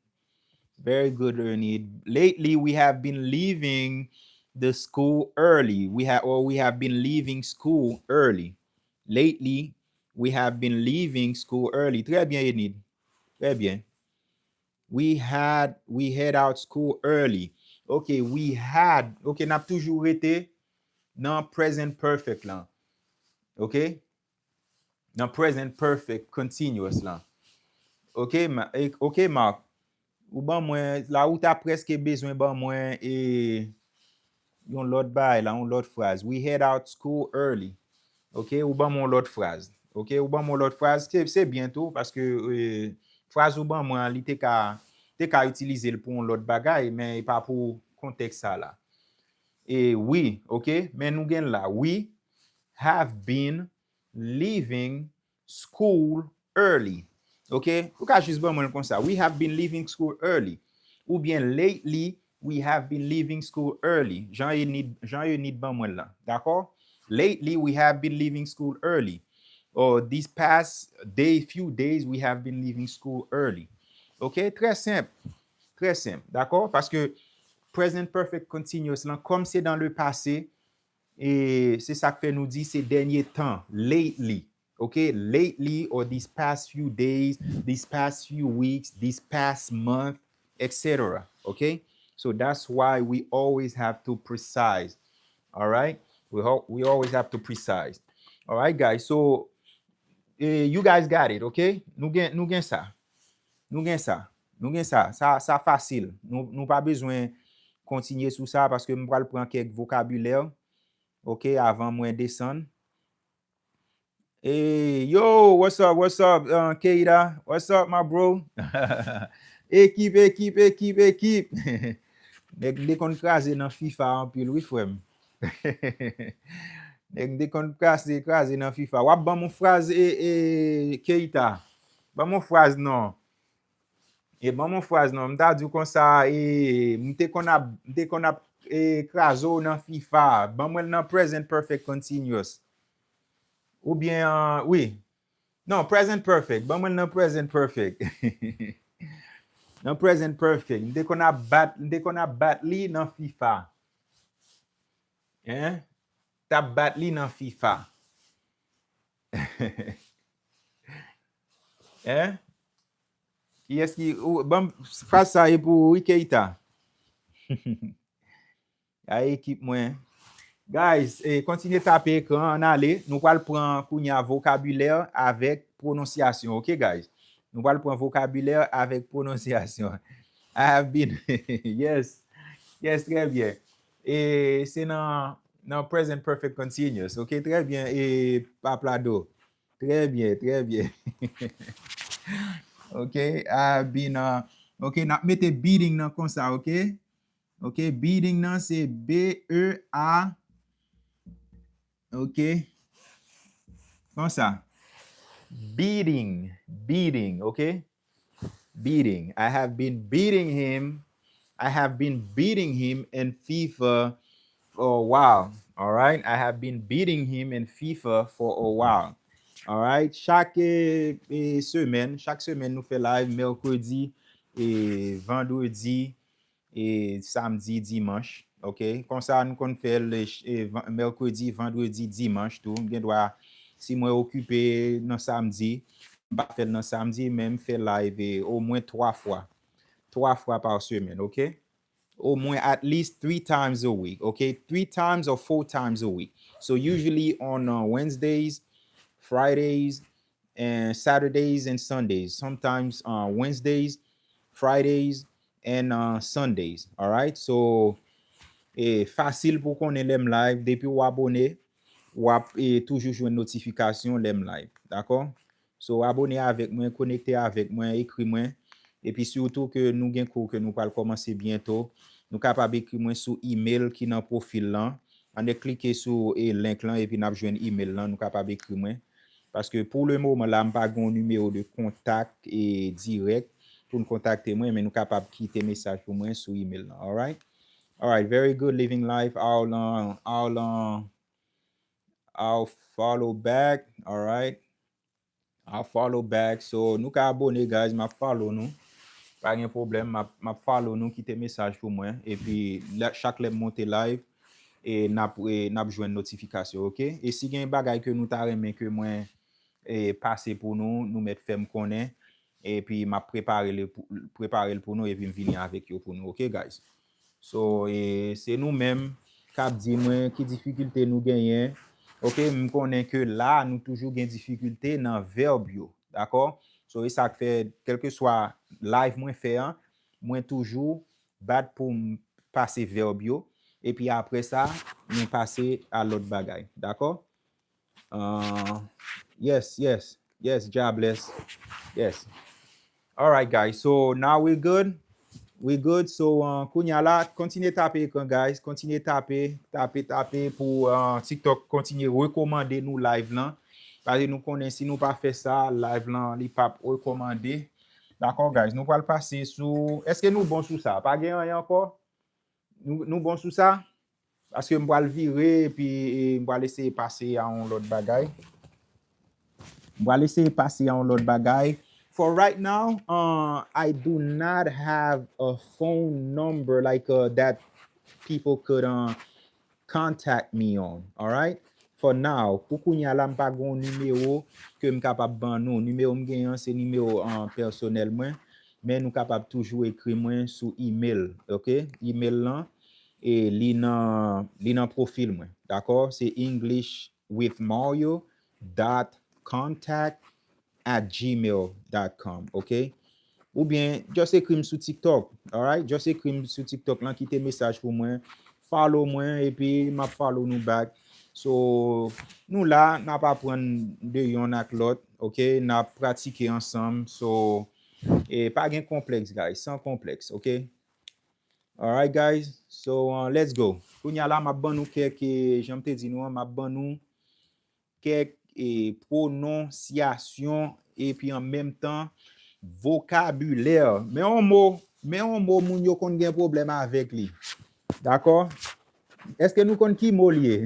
Very good, Ernid. Lately, we have been leaving the school early. We have, or we have been leaving school early. Lately, we have been leaving school early. Trè byen, Enid. Trè byen. We had, we head out school early. Ok, we had. Ok, n ap toujou rete nan present perfect lan. Ok? Nan present perfect continuous lan. Ok, Ma-, e, ok, Mark. Ou ban mwen, la ou ta prèske bezwen ban mwen, e, yon lòt bagay la, yon lòt fraz. We head out school early. Ok, ou ban mwen yon lòt fraz. Ok, ou ban mwen yon lòt fraz. Se, se byen tou, paske, e, fraz ou ban mwen an, li te ka, te ka itilize l pou yon lòt bagay, men e pa pou kontèks sa la. E we, ok, men nou gen la. We have been leaving school early. Ok? Ou ka jis ban mwen l konsa. We have been leaving school early. Oubyen lately, we have been leaving school early. Jan Enid, jan Enid ban mwen l lan. Dakò? Lately, we have been leaving school early. Or these past day, few days, we have been leaving school early. Ok? Trè senp. Trè senp. Dakò? Paske present perfect continuous lan, kòm se dans le passé, e se sa k fè nou di se dènye tan, lately. Ok? Lately or these past few days, these past few weeks, this past month, et cetera. Ok? So that's why we always have to precise. All right? We, ho-, we always have to precise. All right, guys? So, eh, you guys got it, ok? Nou gen, nou gen sa. Nou gen sa. Nou gen sa. Sa, sa fasil. Nou, nou pa bezwen kontinye sou sa paske m pral pran kèk vokabilè, ok, avan mwen desann. Hey, yo, what's up, what's up, uh, Keita? What's up, my bro? Ekip, ekip, ekip, ekip. Nèg m te konn kraze nan FIFA anpil, wi, frè m. Nèg m te konn kraze, kraze nan FIFA. W ap ban m yon fraz, e, e, Keita. Ban m yon fraz, non. E ban m yon fraz, non. M ta di w konsa, e, m te konn ap, m te konn ap, e, kraze w nan FIFA. Ban mwen l nan present perfect continuous. Oubyen, wi. Non, present perfect. Ban mwen l nan present perfect. Nan present perfect. M te konn ap bat, m te konn ap bat li nan FIFA. Hein? T ap bat li nan FIFA. Hein? Kiyès ki, ou, ban m, fraz sa e pou ou, wi, Keita. A ekip mwen. Guys, eh, kontinye tape ekran an, ann ale. Nou pral pran kounye a vokabilè avèk pwononsyasyon. Ok, guys? Nou pral pran vokabilè avèk pwononsyasyon. I have been, yes. Yes, trè byen. E se nan, nan present perfect continuous. Ok, trè byen. E Paplado. Trè byen, trè byen. Ok, I have been, uh, ok, n ap mete beating nan konsa, ok? Ok, beating nan se B E A, ok? Konsa. Beating, beating, ok? Beating. I have been beating him. I have been beating him in FIFA for a while. All right. I have been beating him in FIFA for a while. All right. Chak eh, eh, semèn, chak semèn nou fè live mèkredi, eh, vandredi, eh, samdi, dimanch. Ok. Konsa nou konn fè l eh, van- mèkredi, vandredi, dimanch tou. M gen dwa, si mwen okipe nan samdi, m pa fè l nan samdi, men m fè live eh, omwen twa fwa. Twa fwa pa semèn, ok? Omwen, at least three times a week, ok? Three times or four times a week. So usually on uh, Wednesdays, Fridays, and Saturdays and Sundays. Sometimes uh, Wednesdays, Fridays, and uh, Sundays. All right? So, eh, fasil pou konnen lè m live. Depi w abone, w ap eh, toujou jwenn notifikasyon lè m live. Dakò? So, abone avèk mwen, konekte avèk mwen, ekri mwen. Epi sitou ke nou gen kou ke nou pral kòmanse byento, nou kapab ekri mwen sou email ki nan pwofil lan. Ann klike sou e link lan epi n ap jwenn email lan, nou kapab ekri mwen. Paske pou le moman la, m pa gen yon nimewo de kontak e dirèk pou n kontakte mwen, men nou kapab kite mesaj pou mwen sou email lan. Alright? Alright, very good, living life. I'll, uh, I'll, uh, I'll follow back. Alright. I'll follow back. So, nou ka abone, guys. M ap follow nou. Pa gen pwoblèm. M ap, m ap follow nou. Kite mesaj pou mwen. Epi, la- chak lè m monte live, e n ap, e n ap jwenn notifikasyon, ok? E si gen bagay ke nou ta renmen ke mwen e pase pou nou, nou mèt fè m konnen. Epi, m ap prepare l pou, prepare l pou nou, epi m vini avèk yo pou nou, ok, guys? So, e, se nou menm k ap di mwen ki difikilte nou genyen. Ok, m konnen ke la, nou toujou gen difikilte nan vèb yo. Dakò? So, e sa k fè, kèlkeswa live mwen fè an, mwen toujou bat pou m pase vèb yo. Epi apre sa, nou pase a lòt bagay. Dakò? Uh, yes, yes, yes, jobless. Yes. All right, guys. So now we good. We good. So, uh, kounye a la, kontinye tape ekran, guys. Kontinye tape, tape, tape pou uh, TikTok kontinye rekòmande nou live lan. Paske nou konnen si nou pa fè sa, live lan, li p ap rekòmande. Dakò, guys. Nou pral pase sou. Èske nou bon sou sa? Pa gen anyen ankò? Nou, nou bon sou sa? Paske m pral vire epi e, m pral eseye pase a yon lòt bagay. M pral eseye pase a yon lòt bagay. For right now, uh, I do not have a phone number like uh, that people could uh, contact me on. All right? For now, pou kounye a la, m pa gen yon nimewo ke m kapab ban nou. Nimewo m genyen an, se nimewo uh, pèsonèl mwen. Men nou kapab toujou ekri mwen sou email, ok? Email lan, e li nan, li nan pwofil mwen, dakò? Se English with Mario dot contact at gmail dot com, ok? Oubyen, just ekri m sou TikTok, alright? Just ekri m sou TikTok lan, kite mesaj pou mwen, follow mwen, epi m ap follow nou back. So, nou la, n ap aprann de yonn ak lòt, ok? N ap pratike ansanm. So, e pa gen konplèks, guys, san konplèks, ok? Alright, guys. So, uh, let's go. Kounye a la, m ap ban nou kèk, e, jan m te di nou an, m ap ban nou kèk, e, pwononsyasyon epi an menm tan, vokabilè. Men yon mo, men yon mo moun yo konn gen pwoblèm avèk li. Dakò? Èske nou konn ki mo l ye?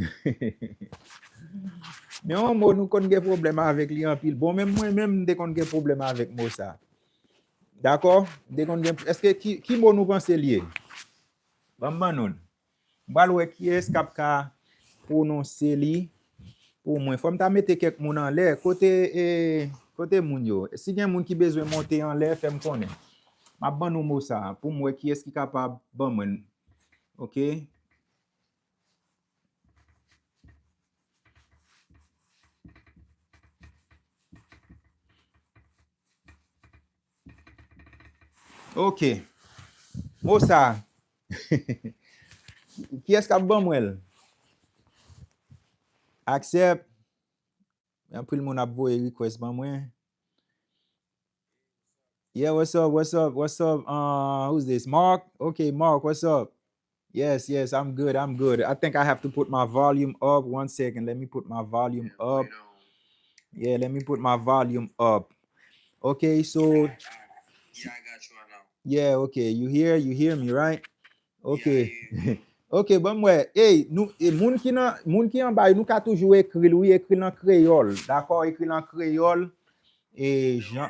Men yon mo nou konn gen pwoblèm avèk li anpil. Bon, menm mwen menm, m te konn gen pwoblèm avèk mo sa. Dakò? M te konn gen, èske ki, ki mo nou panse l ye? Ban m ban nou l. M pral wè kiyès k ap ka pwononse li pou mwen. Fò m ta mete kèk moun anlè. Kote, e, kote moun yo? Si gen moun ki bezwen monte anlè, fè m konnen. M ap ban nou mo sa a pou m wè kiyès ki kapab ban mwen l. Ok? Ok. Mo sa. Kiyès k ap ban mwen l? Aksèp. Anpil moun ap voye request ban mwen. Yeah, what's up? What's up? What's up? Uh, who's this? Mark? Okay, Mark, what's up? Yes, yes, I'm good. I'm good. I think I have to put my volume up. One second. Let me put my volume up. Yeah, let me put my volume up. Okay, so yeah, I got you right now. Yeah, okay. You hear? You hear me, right? Okay. Okay, ban m wè. Hey, nou, e, moun ki nan, moun ki anba, nou ka toujou ekri l, wi, ekri l an kreyòl. Dakò, ekri l an kreyòl. E jan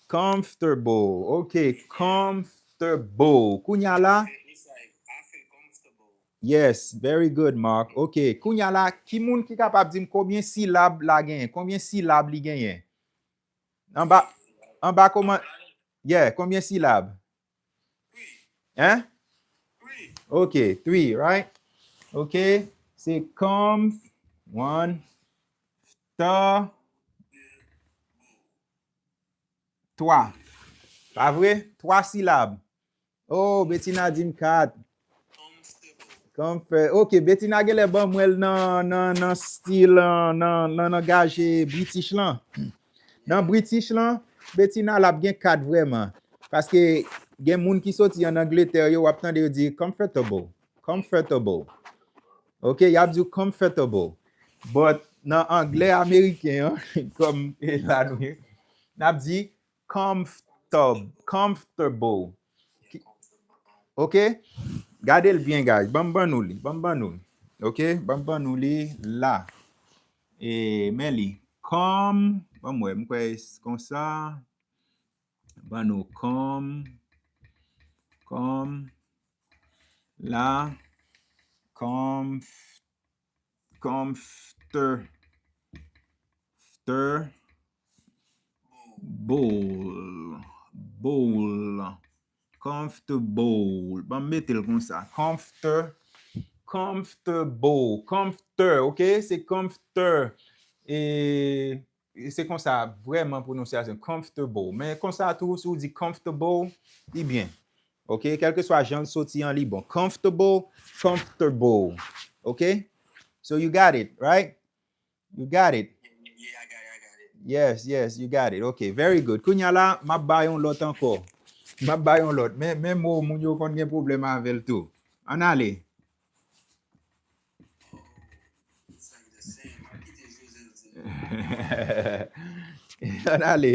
Comfortable. Okay, comfortable. Kounye a la? Yes, very good, Mark. Okay, kounye a la, ki moun ki kapab di m konbyen silab la genyen? Konbyen silab li genyen? Anba, anba kòman, yeah, konbyen silab? Hein? Okay, three, right? Okay, se comf, one, fta, twa. Pa vre? Twa silab. Oh, Betina di m kat. Comfort. Ok, Betina genlè ban mwen l nan, nan, nan stil, nan, nan, nan langaj, eh, British lan. Nan British lan, Betina l ap gen kat vrèman. Paske gen moun ki soti an Angletè yo, w ap tande yo di comfortable. Comfortable. Ok, y ap di w comfortable. But nan anglè ameriken an, kòm e la nou ye, n ap di comfortab-, comfortable. Ok? Gade l byen, guys. Ban m ban nou li. Ban m ban nou li. Ok? Ban m ban nou li la. E, men li. Com, ban m wè, m kwè s-, konsa. Ban nou com, com, la, comf-, comfter-, fter-, bowl, bowl, comfortable. Ban m mete l konsa. Comfter-, comfortable, comfter, ok? Se comfter. E, e se konsa vrèman pwononsyasyon, comfortable. Men konsa tou, si w di comfortable, li byen. Ok? Kèlkeswa jan l soti an, li bon. Comfortable, comfortable. Ok? So you got it, right? You got it. Yeah, I got it, I got it. Yes, yes, you got it. Ok, very good. Kounye a la, m ap ba yon lòt ankò. M ap ba yon lòt. Men, men mo moun yo konn gen pwoblèm avè l tou. Ann ale. Ann ale.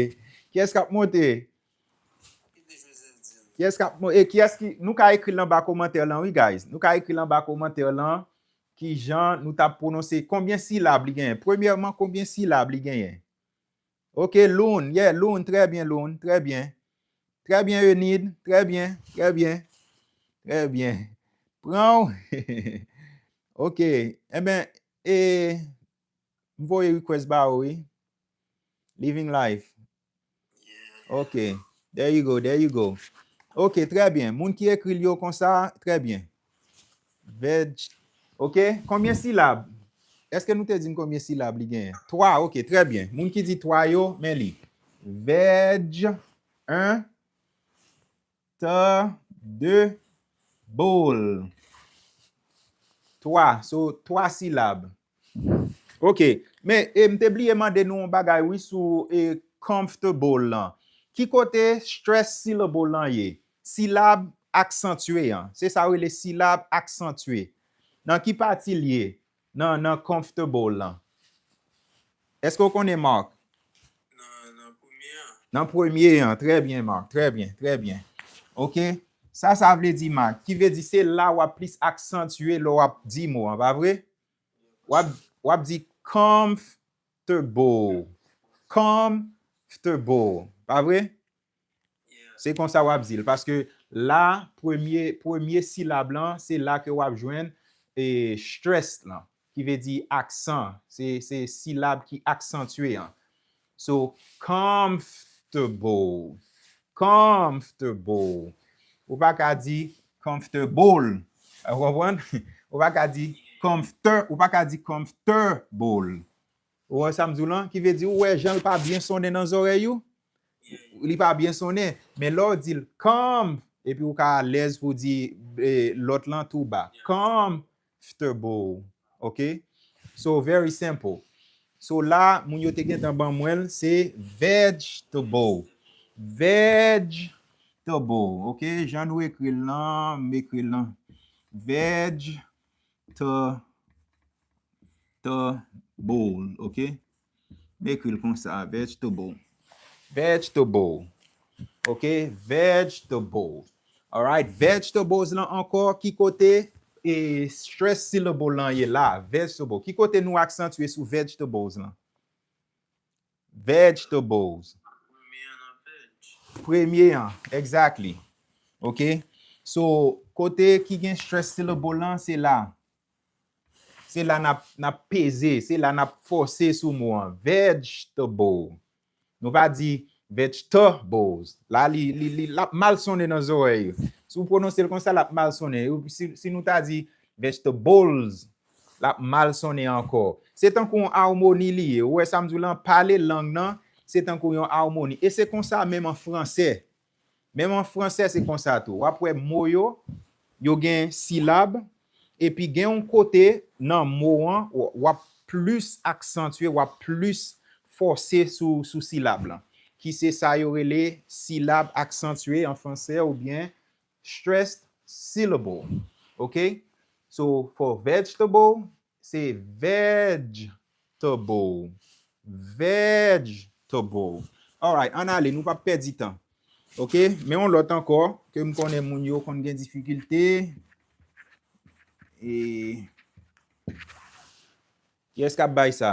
Kiyès k ap monte? Kiyès k ap mo-, e kiyès ki, nou ka ekri l anba kòmantè lan, wi, guys. Nou ka ekri l anba kòmantè lan. Kijan nou t ap pwononse, konbyen silab li genyen? Premyèman, konbyen silab li genyen? Ok, Loun, yeah, Loun, trè byen, Loun, trè byen. Trè byen, Enid, trè byen, trè byen, trè byen. Pran w. Ok, enben, e, m voye request ba ou, wi. Living life. Ok, there you go, there you go. Ok, trè byen. Moun ki ekri l yo konsa, trè byen. Veg. Ok, konbyen silab? Èske nou te di m konbyen silab li genyen? Twa, ok, trè byen. Moun ki di twa yo, men li. Veg, en, ta, de, bowl. Twa, so, twa silab. Ok, men, e, m te bliye mande nou yon bagay, wi, sou, e, comfortable lan. Ki kote stress syllable lan ye? Silab aksantye an. Se sa yo rele silab aksantye. Nan ki pati l ye? Nan, nan comfortable lan. Èske w konnen, Mark? Nan, nan premye an. Nan premye an. Trè byen, Mark. Trè byen, trè byen. Ok? Sa, sa vle di, Mark. Ki vle di se la w ap plis aksantye lè w ap di mo an, pa vre? W ap, w ap di comfortable. Comfortable. Pa vre? Se konsa w ap di l. Paske la, premye, premye silab lan, se la ke w ap jwenn, e, stress lan, ki vle di aksan. Se, se silab ki aksantye an. So, comfortable. Comfortable. Ou pa ka di comfortable. Ou konprann? Ou pa ka di comforter, ou pa ka di comfortable. Ou wè sa m di w lan? Ki vle di, ou wè jan l pa byen sonnen nan zòrèy ou? Li pa byen sonnen. Men lè w di l comf, epi ou ka alèz pou di, e, lòt lan tou ba. Comfortable. Ok? So, very simple. So la, moun yo te gentan ban mwen l, se vegetable. Vegetable, ok? Jan nou ekri l lan, m ekri l lan. Vegeta-, table, ok? M ekri l konsa, vegetable. Vegetable. Ok? Vegetable. Alright, vegetables lan ankò, ki kote e stress syllable lan ye la? Vegetable. Ki kote nou aksantye sou vegetables lan? Vegetables. Premye an, exactly. Ok? So, kote ki gen stress syllable lan, se la. Se la n ap, n ap peze, se la n ap fòse sou mo an. Vegetable. Nou pa di vegetables. La, li, li, li, l ap mal sonnen nan zòrèy yo. Si w pwononse l konsa, l ap mal sonnen. Ou, si, si nou ta di vegetables, l ap mal sonnen ankò. Se tankou yon awmoni li ye. Ou wè sa m di w lan, pale lang nan, se tankou yon awmoni. E se konsa menm an fransè. Menm an fransè, se konsa tou. W ap wè mo yo, yo gen silab, epi gen yon kote nan mo an, w, w ap plis aksantye, w ap plis fòse sou, sou silab lan. Ki se sa yo rele silab aksantye an fransè oubyen stressed syllable. Ok? So, for vegetable, se vegetable. Vegetable. Alright, ann ale, nou p ap pèdi tan. Ok? Men yon lòt ankò, ke m konnen moun yo konn gen difikilte. E kiyès k ap bay sa?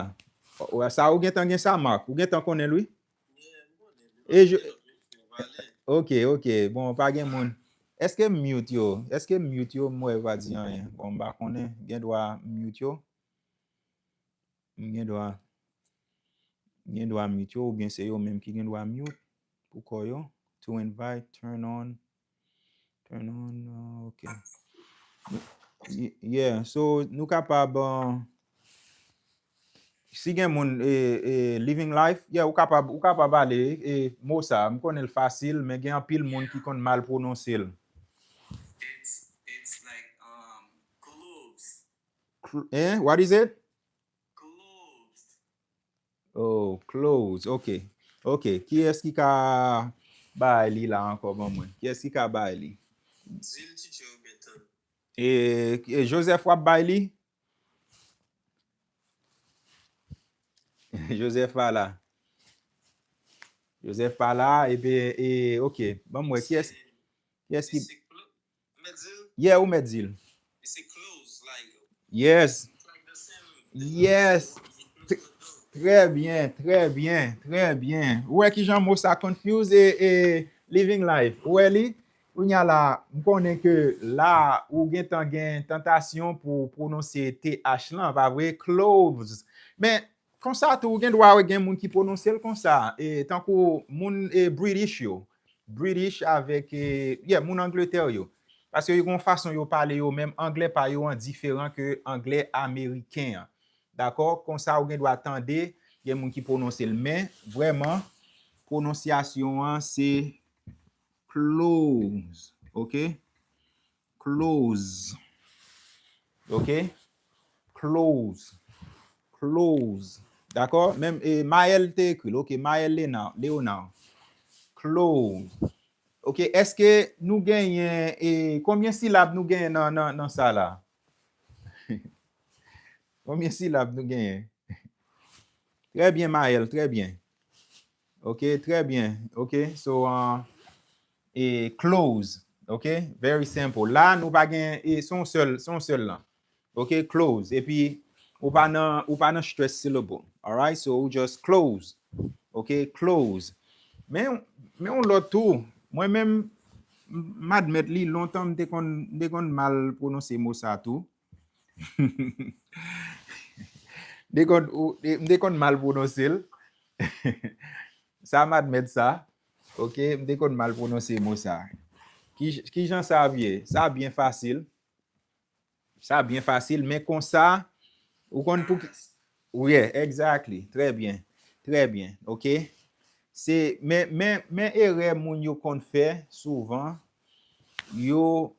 Sa ou gentan gen sa, Mark? Ou gentan konnen l, wi? E je, ok, ok. Bon, pa gen moun. Èske m mute yo? Èske m mute yo? M wè yo pa di anyen. Bon, m pa konnen. Gen dwa m mute yo. M gen dwa, m gen dwa mute yo, oubyen se yo menm ki gen dwa mute pou kò yo. To invite, turn on, turn on, uh, ok. Y-, yeah, so nou kapab, uh, si gen moun, eh, eh, living life, yeah, ou kapab, ou kapab ale, eh, mo sa, m konnen l fasil, men gen anpil moun ki konn mal pwononse l. It's, it's like, um, cloves. Cl-, eh, what is it? Clothes. Oh, clothes. Ok. Ok. Kiyès ki ka bay li la ankò ban mwen? Kiyès ki ka bay li? Di l, teacher, ou gentan. E, e Joseph w ap bay li? Joseph pa la. Joseph pa la, epi, e, ok. Ban mwen, kiyès, kiyès ki... Yeah, ou mèt di l. Yes. Yes. T-, trè byen, trè byen, trè byen. Ou wè kijan mo sa confuse e, e living life. Ou wè li? Kounye a la, m konnen ke la, ou gentan gen tantasyon pou pwononse T H lan, pa vre? Clothes. Men, konsa tou, ou gen dwa wè gen moun ki pwononse l konsa. E, tankou moun, e, British yo. British avèk, e, yeah, moun Angletè yo. Paske yo gen yon fason yo pale yo menm, anglè pa yo an diferan ke anglè ameriken an. Dakò? Konsa ou gen dwa tande, gen moun ki pwononse l, men vrèman, pwononsyasyon an se clothes, ok? Clothes. Ok? Clothes. Clothes. Dakò? Menm, e, Maël te ekri l. Ok, Maël Léonard. Léonard. Clothes. Ok, èske nou genyen, e, konbyen silab nou genyen nan, nan, nan sa la? Konbyen silab nou genyen? Trè byen, Maël, trè byen. Ok, trè byen. Ok, so, uh, e, clothes. Ok, very simple. La, nou pa gen, e, se yon sèl, se yon sèl lan. Ok, clothes. Epi, ou pa nan, ou pa nan stress syllable. Alright, so ou just clothes. Ok, clothes. Men, men yon lòt tou. Mwen menm, m, m admèt li, lontan m te konn, m te konn mal pwononse mo sa tou. M te konn, ou, m te konn mal pwononse l. Sa m admèt sa. Ok, m te konn mal pwononse mo sa. Ki, kijan sa ap ye? Sa byen fasil. Sa byen fasil, men konsa, ou konn pou ki, yeah, exactly. Trè byen. Trè byen. Ok. Se, men, men, men erè moun yo konn fè souvan, yo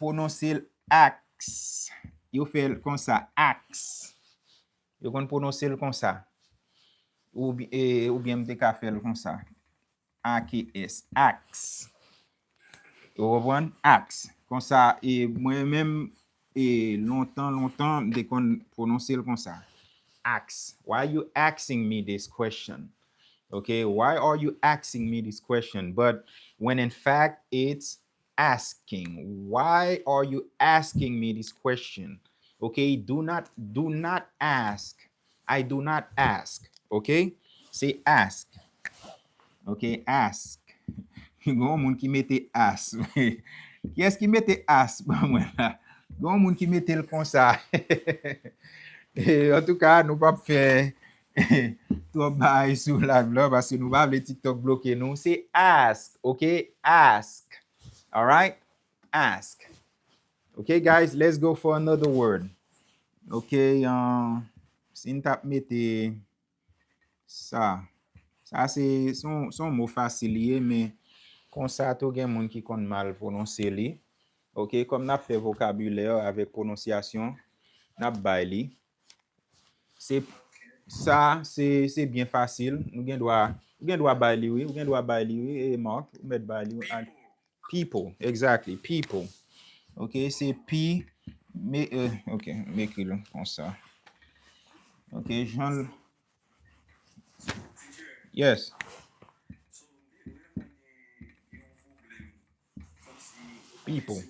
pwononse l axe. Yo fè l konsa, axe. Yo konn pwononse l konsa. Oubyen, e, oubyen m te ka fè l konsa. A K S, ask. Ou konprann? Ask. Konsa, e, mwen menm, e, lontan, lontan, m te konn pwononse l konsa. Ask. Why you asking me this question? Okay, why are you asking me this question? But when in fact, it's asking. Why are you asking me this question? Okay, do not, do not ask. I do not ask. Okay? Se ask. Okay, ask. Gen yon moun ki mete ask. Kiyès ki mete ask ban mwen la? Gen yon moun ki mete l konsa. E, antouka, nou p ap fè twòp bagay sou live la, paske nou pa vle TikTok bloke nou. Se ask, okay? Ask. Alright? Ask. Okay, guys, let's go for another word. Okay, uh, si n t ap mete sa. Sa se, se yon, se yon mo fasil li ye, men konsa tou gen moun ki konn mal pwononse li. Ok, kòm n ap fè vokabilè avèk pwononsyasyon, n ap bay li. Se, sa, se, se byen fasil. Nou gen dwa, ou gen dwa bay li, wi. Ou gen dwa bay li, wi. E Mark, ou mèt bay li, wi. People, exactly, people. Ok, se P, me, euh, ok, m ekri l konsa. Ok, jan l, yes. People.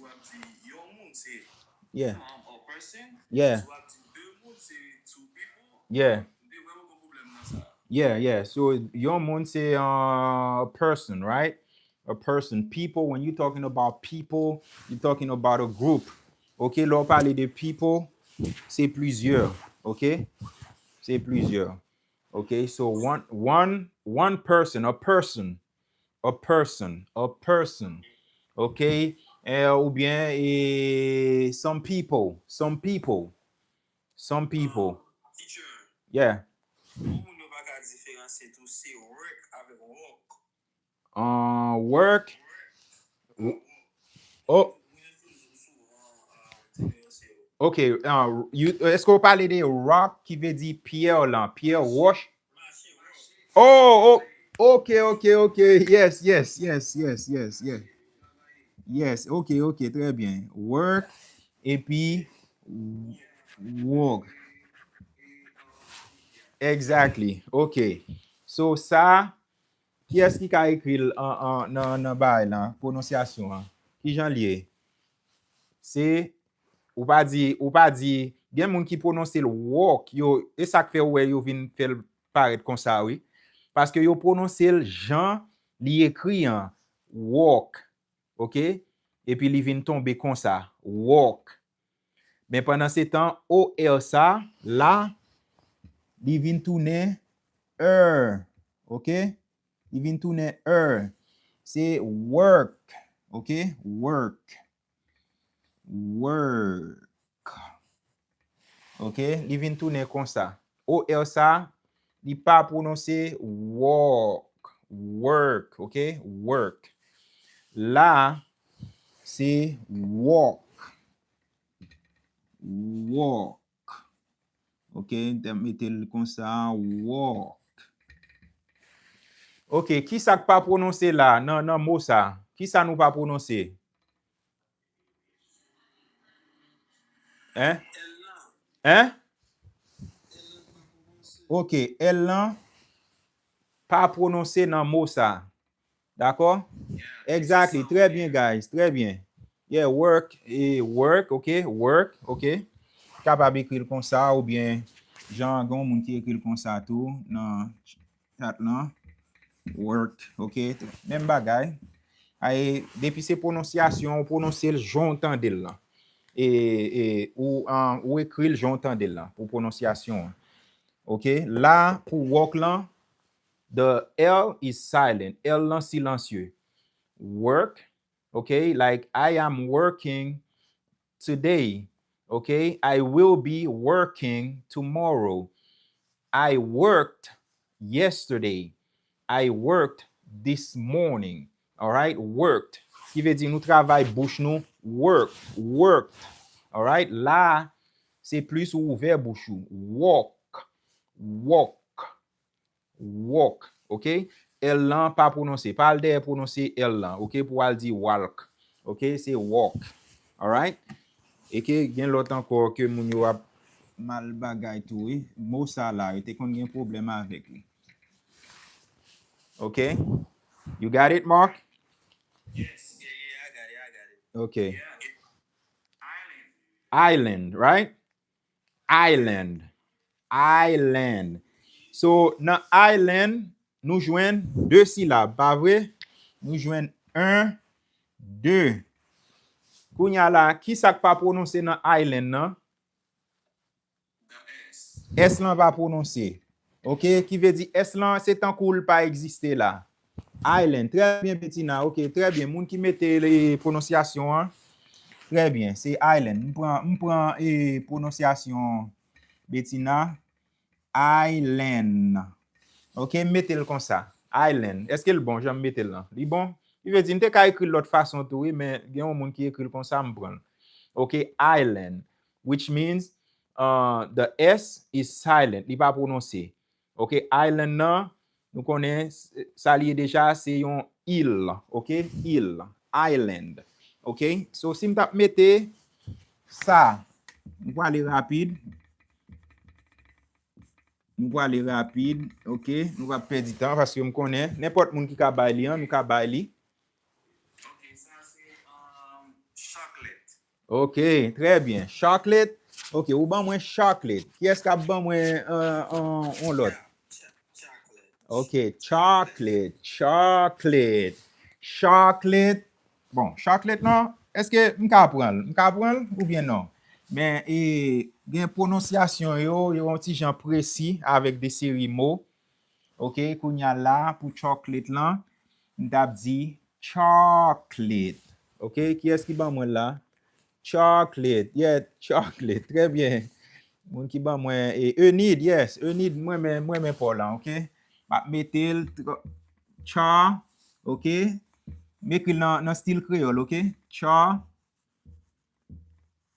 Yeah. Yeah. Yeah. Yeah, yeah. So, yon moun se, uh, a person, right? A person. People, when you talking about people, you talking about a group. Ok, lè w pale de people, se plizyè. Ok? Se plizyè. Ok, so one, one, one person, a person, a person, a person. Ok? Eh, oubyen, eh, some people, some people, some people. Yeah. Kòman moun yo pa ka diferansye tou se work avèk walk? Uh, work. W-, oh. Ok, uh, you, èske w pale de rock ki vle di pyè lan, pyè wòch? Oh, oh, ok, ok, ok. Yes, yes, yes, yes, yes, yes. Yes, ok, ok, trè byen. Work, epi walk. Exactly. Ok. So, sa, kiyès ki ka ekri l an, an, nan, nan bagay lan, pwononsyasyon an? Ki jan l ye? Se, ou pa di, ou pa di, gen moun ki pwononse l walk, yo, e sa k fè ou wè yo vin fè l parèt konsa, wi. Paske yo pwononse l jan li ekri an, walk, ok? Epi li vin tonbe konsa, walk. Men pandan se tan, O R sa, la, li vin tounen er, ok? Li vin tounen er. Se work, ok? Work. Work. Ok, li vin tounen konsa. O R sa, li pa pwononse walk, work, ok? Work. La, se walk. Walk. Ok, m te mete l konsa, walk. Ok, kisa k pa pwononse la, nan, nan mo sa? Kisa nou pa pwononse? Hein? Hein? Ok, L lan pa pwononse nan mo sa. Dakò? Exactly. Trè byen, guys. Trè byen. Yeah, work. E work, ok. Work, ok. Kapab ekri l konsa oubyen jan gen yon moun ki ekri l konsa tou nan chat lan. Work, ok. Menm bagay. Ay, depi se pwononsyasyon, ou pwononse l jan w tande l lan. E, e, ou, an, ou ekri l jan w tande l lan pou pwononsyasyon an. Ok, la, pou walk lan, the L is silent. L lan silansye. Work, ok, like, I am working today. Ok, I will be working tomorrow. I worked yesterday. I worked this morning. Alright, worked. Ki vle di nou travay bouch nou. Work, worked. Alright, la, se plis ou ouvè bouch ou. Walk, walk. walk, ok? L lan pa pwononse. Pa al dèyè pwononse L lan, ok? Pou al di walk, ok? Se walk, alright? E ke gen lòt ankò ke moun yo ap mal bagay tou, wi. Mo sa la, yo te konn gen pwoblèm avèk li. Ok? You got it, Mark? Yes, yeah, yeah, I got it, I got it. Ok. Yeah. Island. Island, right? Island. Island. So, nan island, nou jwenn de silab, pa vre? Nou jwenn en, de. Kounye a la, ki sa k pa pwononse nan island nan? S lan pa pwononse. Ok, ki vle di S lan, se tankou l pa egziste la. Island. Trè byen, Betina. Ok, trè byen. Moun ki mete le pwononsyasyon an. Trè byen, se island. M pran, m pran e pwononsyasyon Betina. Island. Ok, m mete l konsa. Island. Èske l bon, jan m mete l lan? Li bon? Li vle di, m te ka ekri l lòt fason tou, wi, men gen yon moun ki ekri l konsa, m pran l. Ok, island. Which means, uh, the S is silent. Li pa pwononse. Ok, island nan, nou konnen s-, sa li ye deja, se yon il. Ok, il. Island. Ok, so si m t ap mete sa, m prale rapid. M prale rapid, ok? Nou p ap pèdi tan, paske m konnen nenpòt moun ki ka bay li an, nou ka bay li. Ok, sa se, um, chocolate. Ok, trè byen. Chocolate. Ok, ou ban mwen chocolate. Kiyès k ap ban mwen, euh, on, on lòt? Cho-, cho-, chocolate. Ok, chocolate, chocolate, chocolate. Bon, chocolate lan, èske m ka pran l? M ka pran l oubyen non? Men, e, gen pwononsyasyon yo, yo yon ti jan presi avèk de seri mo. Ok, kounye a la, pou chocolate lan, m t ap di chocolate. Ok, kiyès ki ban mwen l la? Chocolate, yeah, chocolate, trè byen. Moun ki ban mwen, e, Enid, yes, Enid, mwen men, mwen men pa w lan, ok? M ap mete l, tro-, cha, ok? M ekri l nan, nan stil kreyòl, ok? Cha,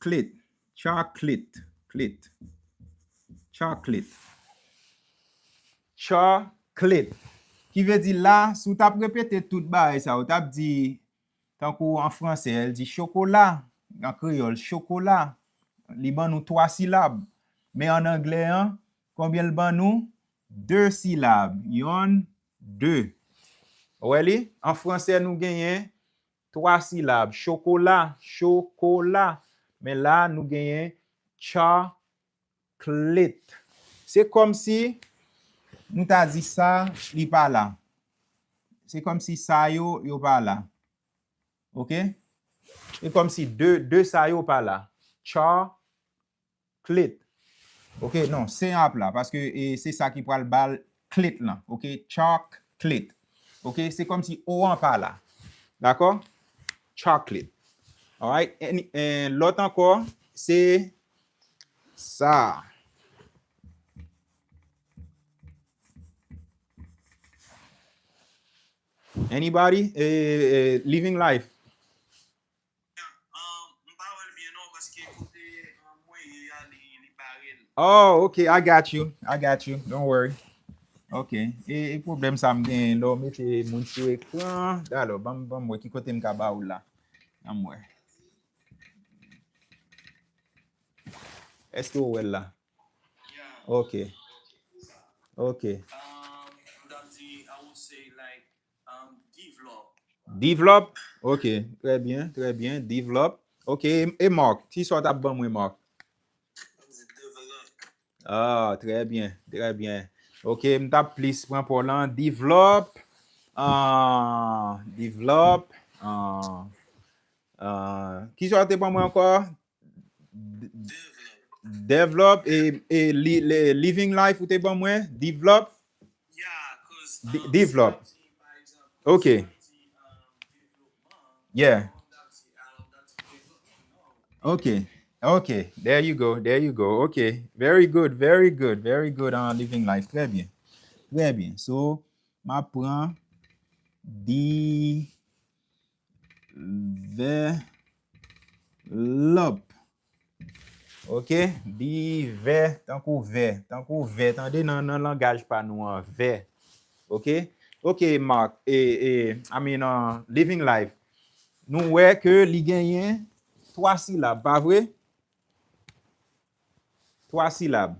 clit, chocolate, clit, chocolate, chocolate. Ki vle di la, si w t ap repete tout bagay sa, ou t ap di, tankou an franse, l di chocolat, an kreyòl, chocolat. Li ban nou twa silab. Men an anglè an, konbyen l ban nou? De silab. Yonn, de. Ou wè li? An franse, nou genyen twa silab. Chokola, chokola. Men la, nou genyen chocolate. Se kòmsi nou ta di sa, li pa la. Se kòmsi sa yo, yo pa la. Ok? E kòmsi de, de sa yo pa la. Chocolate. Ok, non, se an ap la, paske, e, se sa ki pral ba l clit lan. Ok? Chocolate. Ok? Se kòmsi o an pa la. Dakò? Chocolate. Alright? And, and lòt ankò, se sa. Anybody? Eh, eh, living life. Um, m pa wè l byen non, paske kote, um, mwen ye a, li, li bare l. Oh, ok, I got you. I got you. Don't worry. Ok. E, e pwoblèm sa m genyen lè w mete moun sou ekran. Alò, ban m, ban m wè ki kote m ka ba ou la. Ban m wè. Èske w wè l la? Ok. Ok. Um, m t ap di, I would say, like, um, develop. Develop? Ok. Trè byen, trè byen. Develop. Ok. E, e Mark? Ki sa w t ap ban mwen, Mark? Develop. Ah, trè byen, trè byen. Ok, m t ap plis pran pa w lan. Develop. Ah, develop. Ah, ah, ki sa w te ban mwen ankò? D-, develop. E, e li, le, living life ou te ban mwen? Develop? Yeah, 'cause, de-, um, develop. Ok. Yeah. Ok. Ok. There you go. There you go. Ok. Very good. Very good. Very good, uh, living life. Trè byen. Trè byen. So, m ap pran di Develop. Ok? Di vè, tankou vè, tankou vè. Tande nan, nan langaj pa nou an, vè. Ok? Ok, Mark, e, e, I mean, uh, Living Life. Nou wè ke li genyen twa silab, pa vre? Twa silab.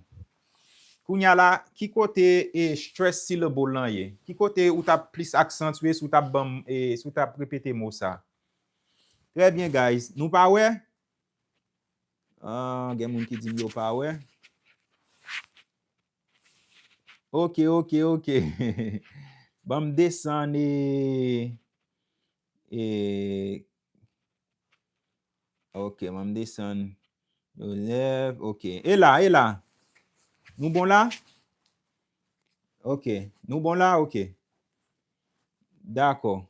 Kounye a la, ki kote e stress syllable lan ye? Ki kote ou t ap plis aksantye si w t ap ban m, e, si w t ap repete mo sa? Trè byen, guys. Nou pa wè? Ah, gen moun ki di m yo pa wè. Ok, ok, ok. Ban m desann e, e, ok, ban m desann. Joseph, ok. E la, e la. Nou bon la? Ok. Nou bon la? Ok. Dakò.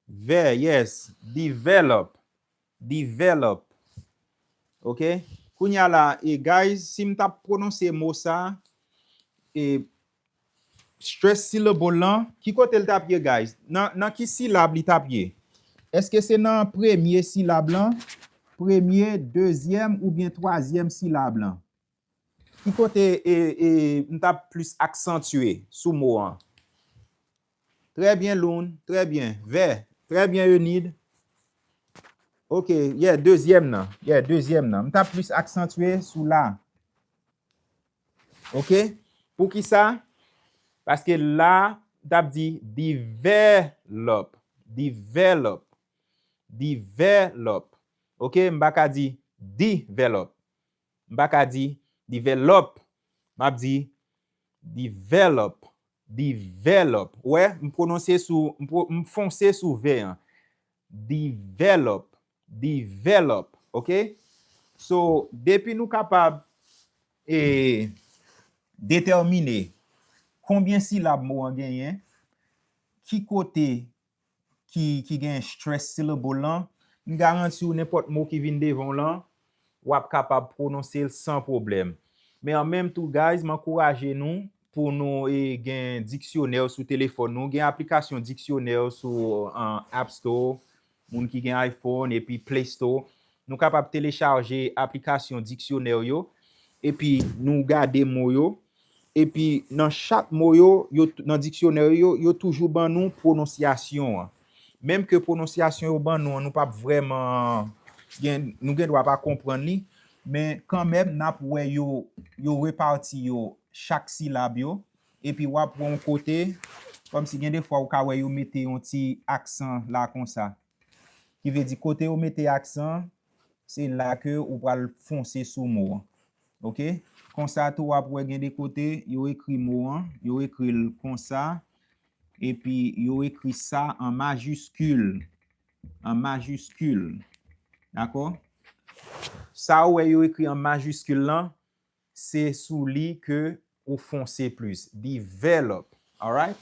Vè, yes. Develop. Develop. Ok? Kounye a la, e guys, si m t ap pwononse mo sa, e stress syllable lan, ki kote l t ap ye, guys? Nan, nan ki silab li t ap ye? Èske se nan premye silab lan, premye, dezyèm oubyen twazyèm silab lan? Ki kote e, e, m t ap plis aksantye sou mo an? Trè byen, Loun. Trè byen. Vè. Trè byen, Enid. Ok, yeah, dezyèm nan. Yeah, dezyèm nan. M t ap plis aksantye sou la. Ok? Poukisa? Paske la, m t ap di develop. Develop. Develop. Ok? M pa ka di develop. M pa ka di develop. M ap di develop. Develop. Ou wè, m pwononse sou, m, pwo- m fonse sou vè an. Develop. Develop. Ok? So, depi nou kapab e, detèmine konbyen silab mo an genyen, ki kote ki, ki gen stress syllable lan, m garanti w nenpòt mo ki vin devan w lan, w ap kapab pwononse l san pwoblèm. Men an menm tou, guys, m ankouraje nou pou nou e, gen diksyonè sou telefòn nou. Gen aplikasyon diksyonè sou an, App Store. Moun ki gen iPhone epi Play Store, nou kapab telechaje aplikasyon diksyonè yo, epi nou gade mo yo, epi nan chak mo yo, yo nan diksyonè yo, yo toujou ban nou pwononsyasyon an. Menm ke pwononsyasyon yo ban nou an, nou p ap vrèman gen, nou gen dwa pa konprann li, men kanmenm n ap wè yo, yo repati yo, chak silab yo, epi w ap wè yon kote, kòmsi gen de fwa ou ka wè yo mete yon ti aksan la konsa. Ki vle di kote yo mete aksan, se la ke ou pral fonse sou mo an. Ok? Konsa tou w ap wè gen de kote yo ekri mo an, yo ekri l konsa, epi yo ekri sa an majiskil. An majiskil. Dakò? Sa ou wè yo ekri an majiskil lan, se sou li ke ou fonse plis. Develop. Alright?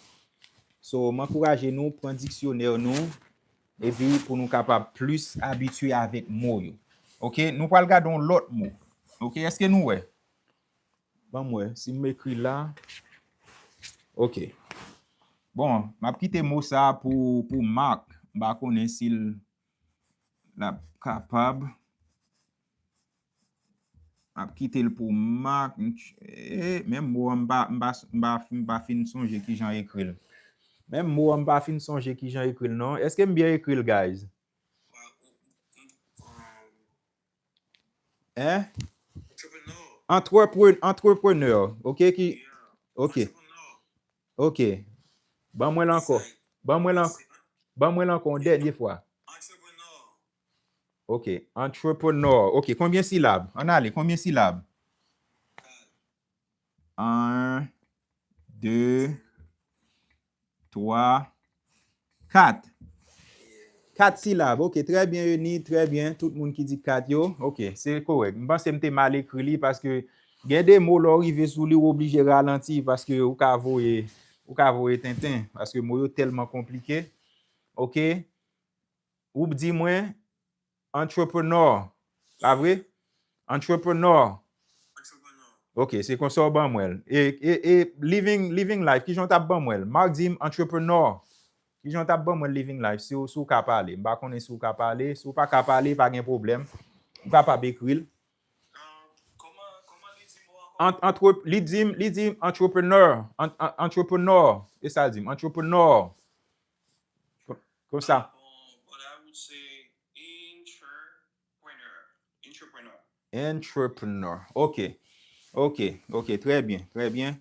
So, m ankouraje nou pran diksyonè nou, epi pou nou kapab plis abitye avèk mo yo. Ok? Nou pral gade yon lòt mo. Ok? Èske nou wè? Ban m wè. Si m ekri la. Ok. Bon, m ap kite mo sa pou, pou Mark. M pa konnen si l, l ap kapab. M ap kite l pou Mark. M ch-, eh, menm mo an, m pa, m pa, m pa, m pa fin sonje kijan ekri l. Menm mo an, m pa fin sonje kijan ekri l, non. Èske m byen ekri l, guys? Hein? Entrepreneur. Entrepreneur. Ok, ki, ok. Ok. Ban mwen l ankò. Ban mwen l ankò. Ban mwen l ankò yon dènye fwa. Ok, entrepreneur. Ok, konbyen silab? Ann ale, konbyen silab? Un, de, twa, kat. Kat silab. Ok, trè byen, Eni, trè byen. Tout moun ki di kat yo. Ok, se kòrèk. M panse m te mal ekri li paske gen de mo lè w rive sou li, w oblije ralanti paske ou ka voye, ou ka voye tenten paske mo yo tèlman konplike. Ok? Ou di mwen, entrepreneur. Pa vre? Entrepreneur. Ok, se konsa w ban mwen l. E, e, e living, living life, kijan w t ap ban mwen l? Mark di m entrepreneur. Kijan w t ap ban mwen living life si w, si w ka pale? M pa konnen si w ka pale. Si w pa ka pale, pa gen pwoblèm. Ou kapab ekri l. Kòman, kòman li di mo an? Ant, antre, li di m, li di m entrepreneur, ant, ant, entrepreneur, e sa l di m, entrepreneur. Konsa. Bon, but I would say entrepreneur. Entrepreneur. Entrepreneur. Ok. Ok. Ok. Trè byen. Trè byen.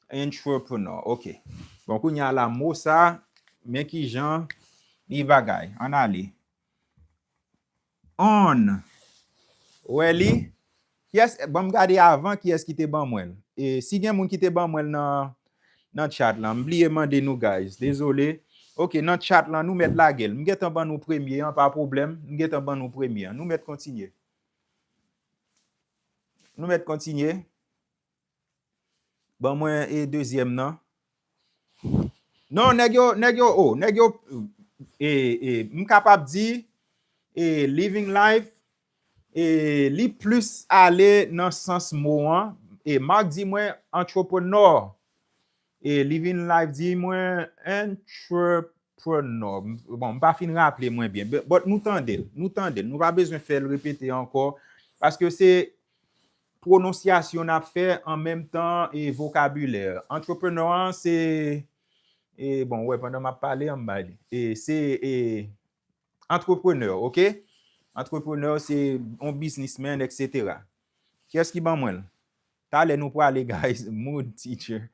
Entrepreneur. Ok. Bon, kounye a la, mo sa, men ki jan li bagay. Ann ale. On. Wè li? Kiyès, ban m gade avan kiyès ki te ban mwen l. E si gen moun ki te ban mwen l nan, nan chat lan, m bliye mande nou, guys. Dezole. Ok, nan chat lan, nou mèt lage l. M gentan ban nou premye an, pa pwoblèm. M gentan ban nou premye an. Nou mèt kontinye. Nou mèt kontinye. Ban mwen e dezyèm nan. Non, nèg yo, nèg yo, oh, nèg yo, e, e, m kapab di, e, living life, e, li plis ale nan sans mo an. E, Mark di mwen entrepreneur. E, living life di mwen entrepreneur. Bon, m pa fin raple mwen byen, but nou tande l, nou tande l. Nou pa bezwen fè l repete ankò, paske se pwononsyasyon n ap fè an menm tan e vokabilè. Entrepreneur an se, e bon, wè, pandan m ap pale, an m bay li. E se, e, antreprenè, ok? Antreprenè se yon businessman, et cetera. Kiyès ki ban mwen l? Talè nou prale, guys. Mood teacher.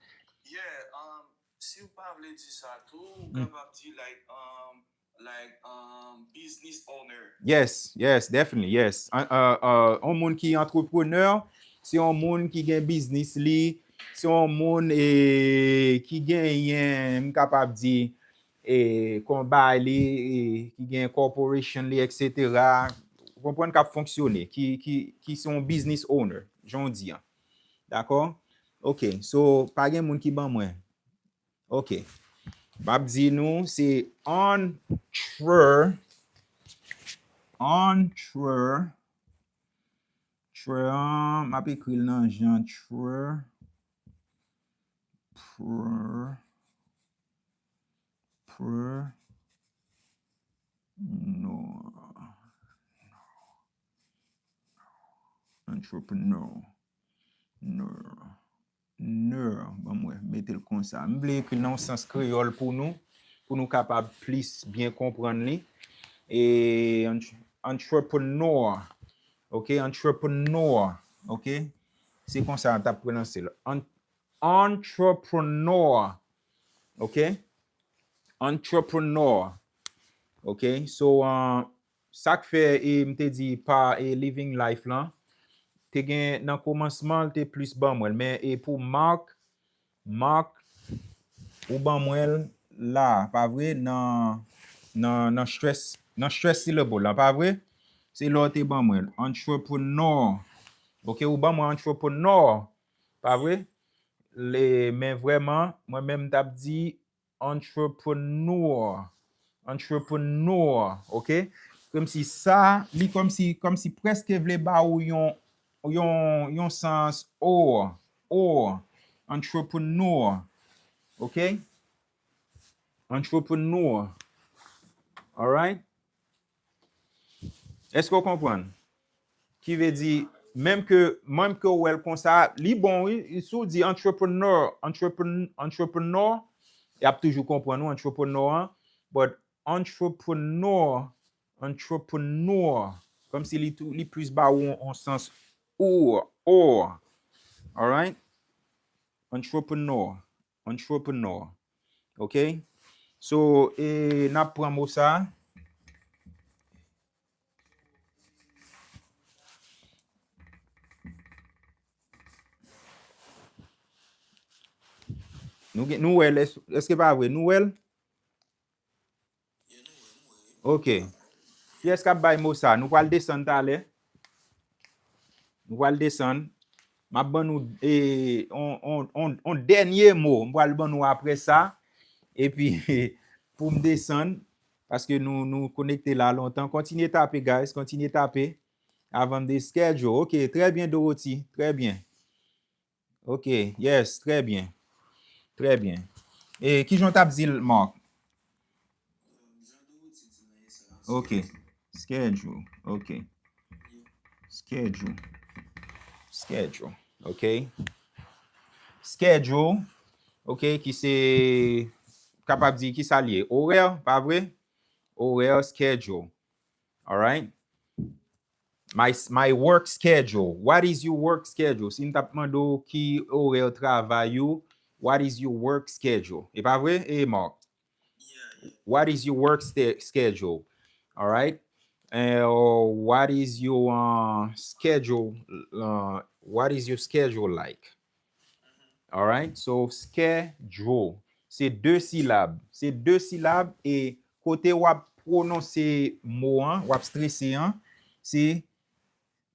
Yeah, um, si w pa vle di sa tou, ou kapab di like, um, like, um, business owner. Yes, yes, definitely, yes. An, uh, uh, yon moun ki antreprenè, se yon moun ki gen biznis li, se yon moun, eh, ki genyen, m kapab di, eh, konbay li, eh, ki gen corporation li, et cetera. Ou konprann, k ap fonksyone, ki, ki, ki se yon business owner, jan w di an. Dakò? Ok, so, pa gen moun ki ban mwen. Ok. M ap di nou, se entre, entre, tre an, m ap ekri l nan jan tre, pre, pre, no, entrepreneur, no. Neur, ban m wè, mete l konsa. M vle ekri l nan yon sans kreyòl pou nou, pou nou kapab plis byen konprann li. E, entre-, entrepreneur, ok, entrepreneur, ok. Se konsa n t ap pwononse l. An-, entrepreneur, ok. Entrepreneur, ok. So, uh, sa k fè, e, m te di pa, e, living life lan, te gen nan kòmansman, l te plis ban mwen l, men e pou Mark, Mark, ou ban mwen l la, pa vre, nan, nan, nan stress, nan stress syllable lan, pa vre? Se la w te ban mwen l, entrepreneur. Ok, ou ban mwen entrepreneur, pa vre? Le, men vrèman, mwen menm m t ap di entrepreneur. Entrepreneur, ok? Kòmsi sa, li kòmsi, kòmsi prèske vle ba ou yon, yon, yon sans or, or, entrepreneur, ok? Entrepreneur. Alright? Èske w konprann? Ki vle di, menm ke, menm ke w wè l konsa, li bon, wi. Si w di entrepreneur, entrepreneur, entrepreneur, y ap toujou konprann ou, entrepreneur an. But entrepreneur, entrepreneur, kòmsi li tou, li plis ba ou yon sans or, or. Alright? Entrepreneur. Entrepreneur. Ok? So, e, n ap pran mo sa. Nou gen, nou wè l, èske pa vre? Nou wè l? Ok. Kiyès k ap bay mo sa? Nou pral desann talè. Nou pral desann. M ap ban nou, e, on, on, on, on dènye mo. M pral ban nou apre sa. Epi, pou m desann, paske nou, nou konekte la lontan. Kontinye tape, guys. Kontinye tape. Avan m de schedule. Ok, trè byen, Dorothy. Trè byen. Ok, yes, trè byen. Trè byen. E kijan w t ap di l, Mark? Ok. Schedule. Ok. Schedule. Schedule. Ok? Schedule, ok, ki se, kapab di ki sa l ye? Orè, pa vre? Orè, schedule. Alright? My, my work schedule. What is your work schedule? Si m t ap mande w ki orè travay ou, what is your work schedule? E pa vre? E Mark? What is your work sta- schedule? Alright? And, uh, what is your uh, schedule? Uh, what is your schedule like? Alright? So, schedule. Se de silab. Se de silab e kote w ap pwononse mo an, w ap strese an, se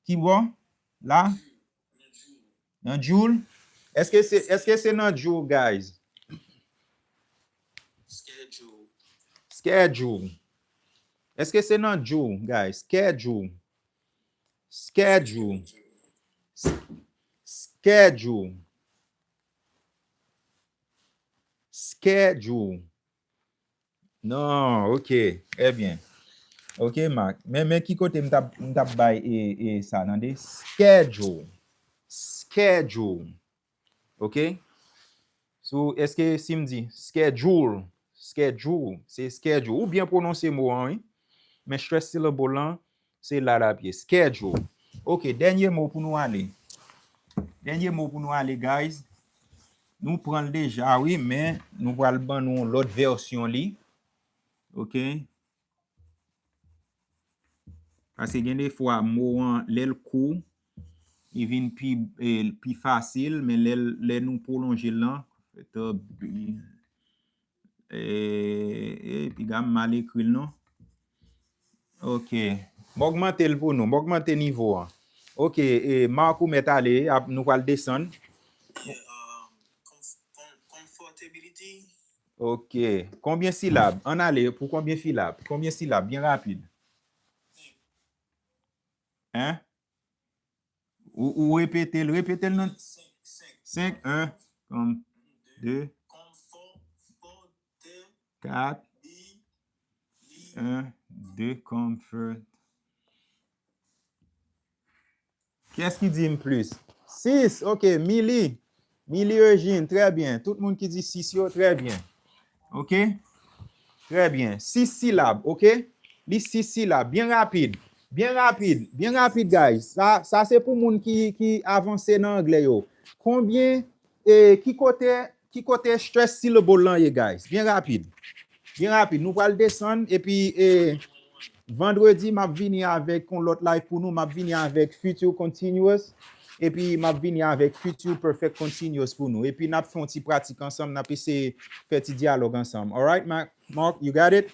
ki bò? La? Nan joule? Èske se, èske se nan joule, guys? Schedule. Èske se nan joule, guys? Schedule. Schedule. S- Schedule. Schedule. Non, ok. Trè byen. Ok, Mark. Men, men ki kote m t ap, m t ap bay e, e sa, tande? Schedule. Schedule. Ok? So, èske si m di schedule, schedule, se schedule. Ou byen pwononse mo an, wi. Men stress syllable lan, se la l ap ye. Schedule. Ok, dènye mo pou nou ale. Dènye mo pou nou ale, guys. Nou pran l deja, wi, men nou pral ban nou yon lòt vèsyon li. Ok? Paske gen de fwa, mo an, lè l kou, li vin pi, eh, pi fasil, men lè, l- lè nou pwolonje l lan, eh, eh, piga m mal ekri l non. Ok. M ogmante l pou nou, m ogmante nivo an. Ok, eh, Mark ou mèt ale, ap, nou pral desann. Yeah, um, comf- com- comfortability. Ok. Konbyen silab? Ann ale pou konbyen silab? Konbyen silab? Byen rapid. Hein? Ou, ou repete l, repete l nan senk, en, konm, de. Kat, en, de, comfort. Kiyès ki di m plis? Sis, ok, Mili. Mili Eugene, trè byen. Tout moun ki di sis yo, trè byen. Ok? Trè byen. Sis silab, ok? Li sis silab. Byen rapid. Byen rapid. Byen rapid, guys. Sa, sa se pou moun ki, ki avanse nan anglè yo. Konbyen, e, ki kote, ki kote stress syllable lan ye, guys? Byen rapid. Byen rapid. Nou pral desann, epi, e, vandredi, m ap vini avèk yon lòt live pou nou. M ap vini avèk future continuous. Epi, m ap vini avèk future perfect continuous pou nou. Epi, n ap fè yon ti pratik ansanm. N ap eseye fè ti dyalòg ansanm. Alright, Mark? Mark, you got it?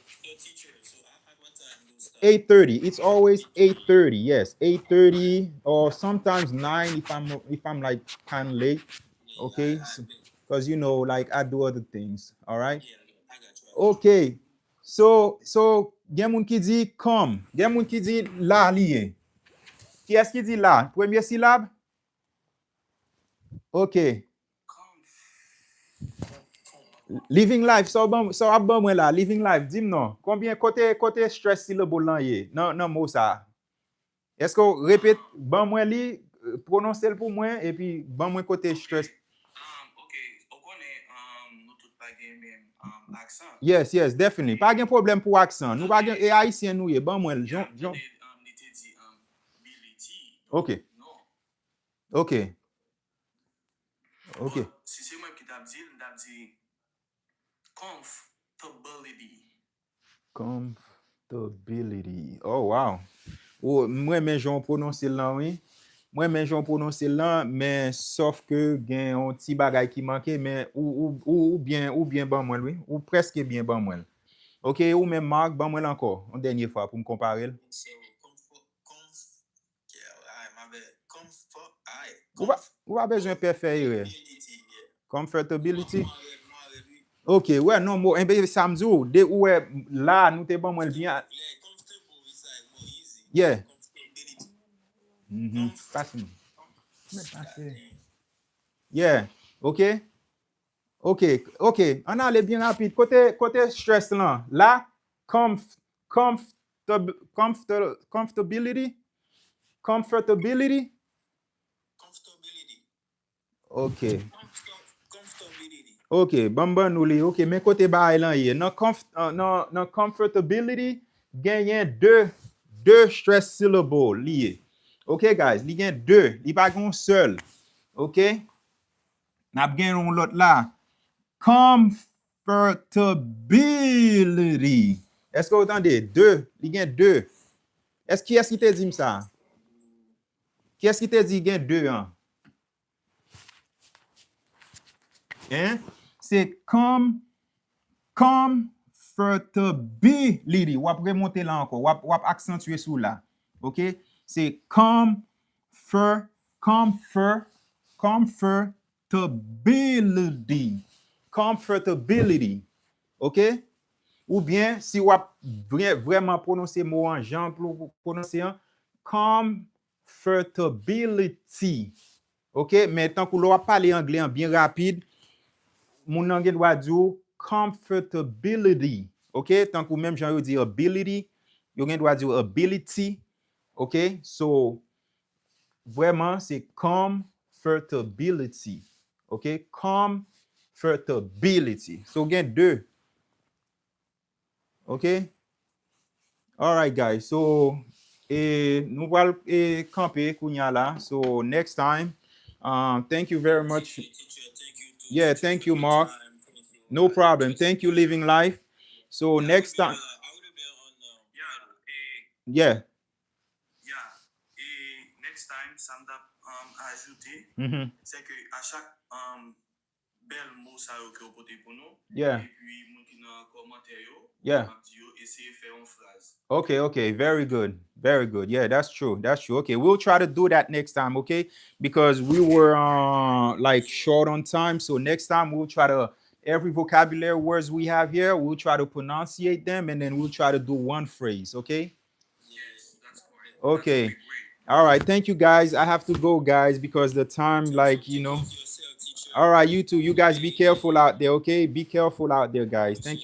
Eight thirty. It's always eight thirty. Yes, eight thirty or sometimes nine if I'm, if I'm like kind of late. Okay? So, cause you know, like, I do other things. Alright? Okay. So, so, gen moun ki di come. Gen moun ki di la li ye. Kiyès ki di la? Premye silab? Ok. Living life, sa w ban, sa w ap ban mwen la? Living life, di m non. Konbyen, kote, kote stress syllable lan ye nan, nan mo sa a? Èske w repete, ban mwen li, pwononse l pou mwen, epi ban mwen kote stress. Um, ok, ou konnen, um, nou tout pa gen menm, um, aksan. Yes, yes, definitely. Pa gen pwoblèm pou aksan. Nou pa gen, e ayisyen nou ye, ban mwen l. Jan, jan. Tande, um, li te di, um, ability. Ok. Non. Ok. Ok. But si se mwen ki t ap di l, m t ap di comfortability. Comfortability. Oh, wow. Ou, m renmen jan w pwononse l lan, wi. M renmen jan w pwononse l lan, men sòf ke gen yon ti bagay ki manke, men ou, ou, ou, ou byen, ou byen ban mwen l, wi. Ou prèske byen ban mwen l. Ok, ou menm, Mark, ban mwen l ankò, yon dènye fwa pou m konpare l. So, comfort, comf-, yeah, alright, my bad. Comfort, alright, Ou pa, comf-, ou pa bezwen pè fè erè. Comfortability, yeah. Comfortability. Mwen, mwen rèd, mwen rèd, wi. Ok, wè, non, mo, enben, sa m di w, de ou wè, la, nou te ban mwen l byen. Yeah, comfortable, it's like more easy. Yeah. Comfortability. Mhm. Comf-, Pase m. Mèt pase. Yeah, ok. Ok, ok, ann ale byen rapid. Kote, kote stress lan? La, comf-, comfortab-, comforta-, comfortability? Comfortability? Comfortability. Ok. Ok, ban m ban nou li. Ok, men kote bagay lan ye. Nan, comf, uh, nan, nan comfortability, genyen de, de stress syllable li ye. Ok, guys, li gen de. Li pa gen yon sèl. Ok? N ap gen yon lòt la. Comfortability. Èske w tande? De. Li gen de. Èske, kiyès ki te di m sa? Kiyès ki te di gen de an? Hein? Se com, comfortability. W ap remonte la ankò. W ap, w ap aksantye sou la. Ok? Se comfort, comfort, comfortability. Comfortability. Ok? Oubyen, si w ap vrè, vrèman pwononse mo an jan pou w pwononse an, comfortability. Ok? Men tankou lè w ap pale anglè an byen rapid, moun nan gen dwa di w comfortability. Ok? Tankou menm jan yo di ability, yo gen dwa di w ability. Ok? So, vrèman, se comfortability. Ok? Comfortability. So, gen de. Ok? Alright, guys. So, e, nou pral, e, kanpe kounya la. So, next time, um, thank you very much. Yeah, thank you, Mark. No problem. Thank you, Living Life. So, next time. Yeah. Yeah. E next time, sa m t ap, um, ajoute, se ke a chak, um, bèl mo sa yo ke w pote pou nou, epi moun ki nan kòmantè yo, m ap di yo, eseye fè yon fraz. Okay, okay, very good. Very good. Yeah, that's true. That's true. Okay, we'll try to do that next time, okay? Because we were, uh, like, short on time, so next time we'll try to, every vocabulary words we have here, we'll try to pronunciate them, and then we'll try to do one phrase, okay? Okay. All right. Thank you, guys. I have to go, guys, because the time, like, you know. All right, you too. You guys be careful out there, okay? Be careful out there, guys. Thank you.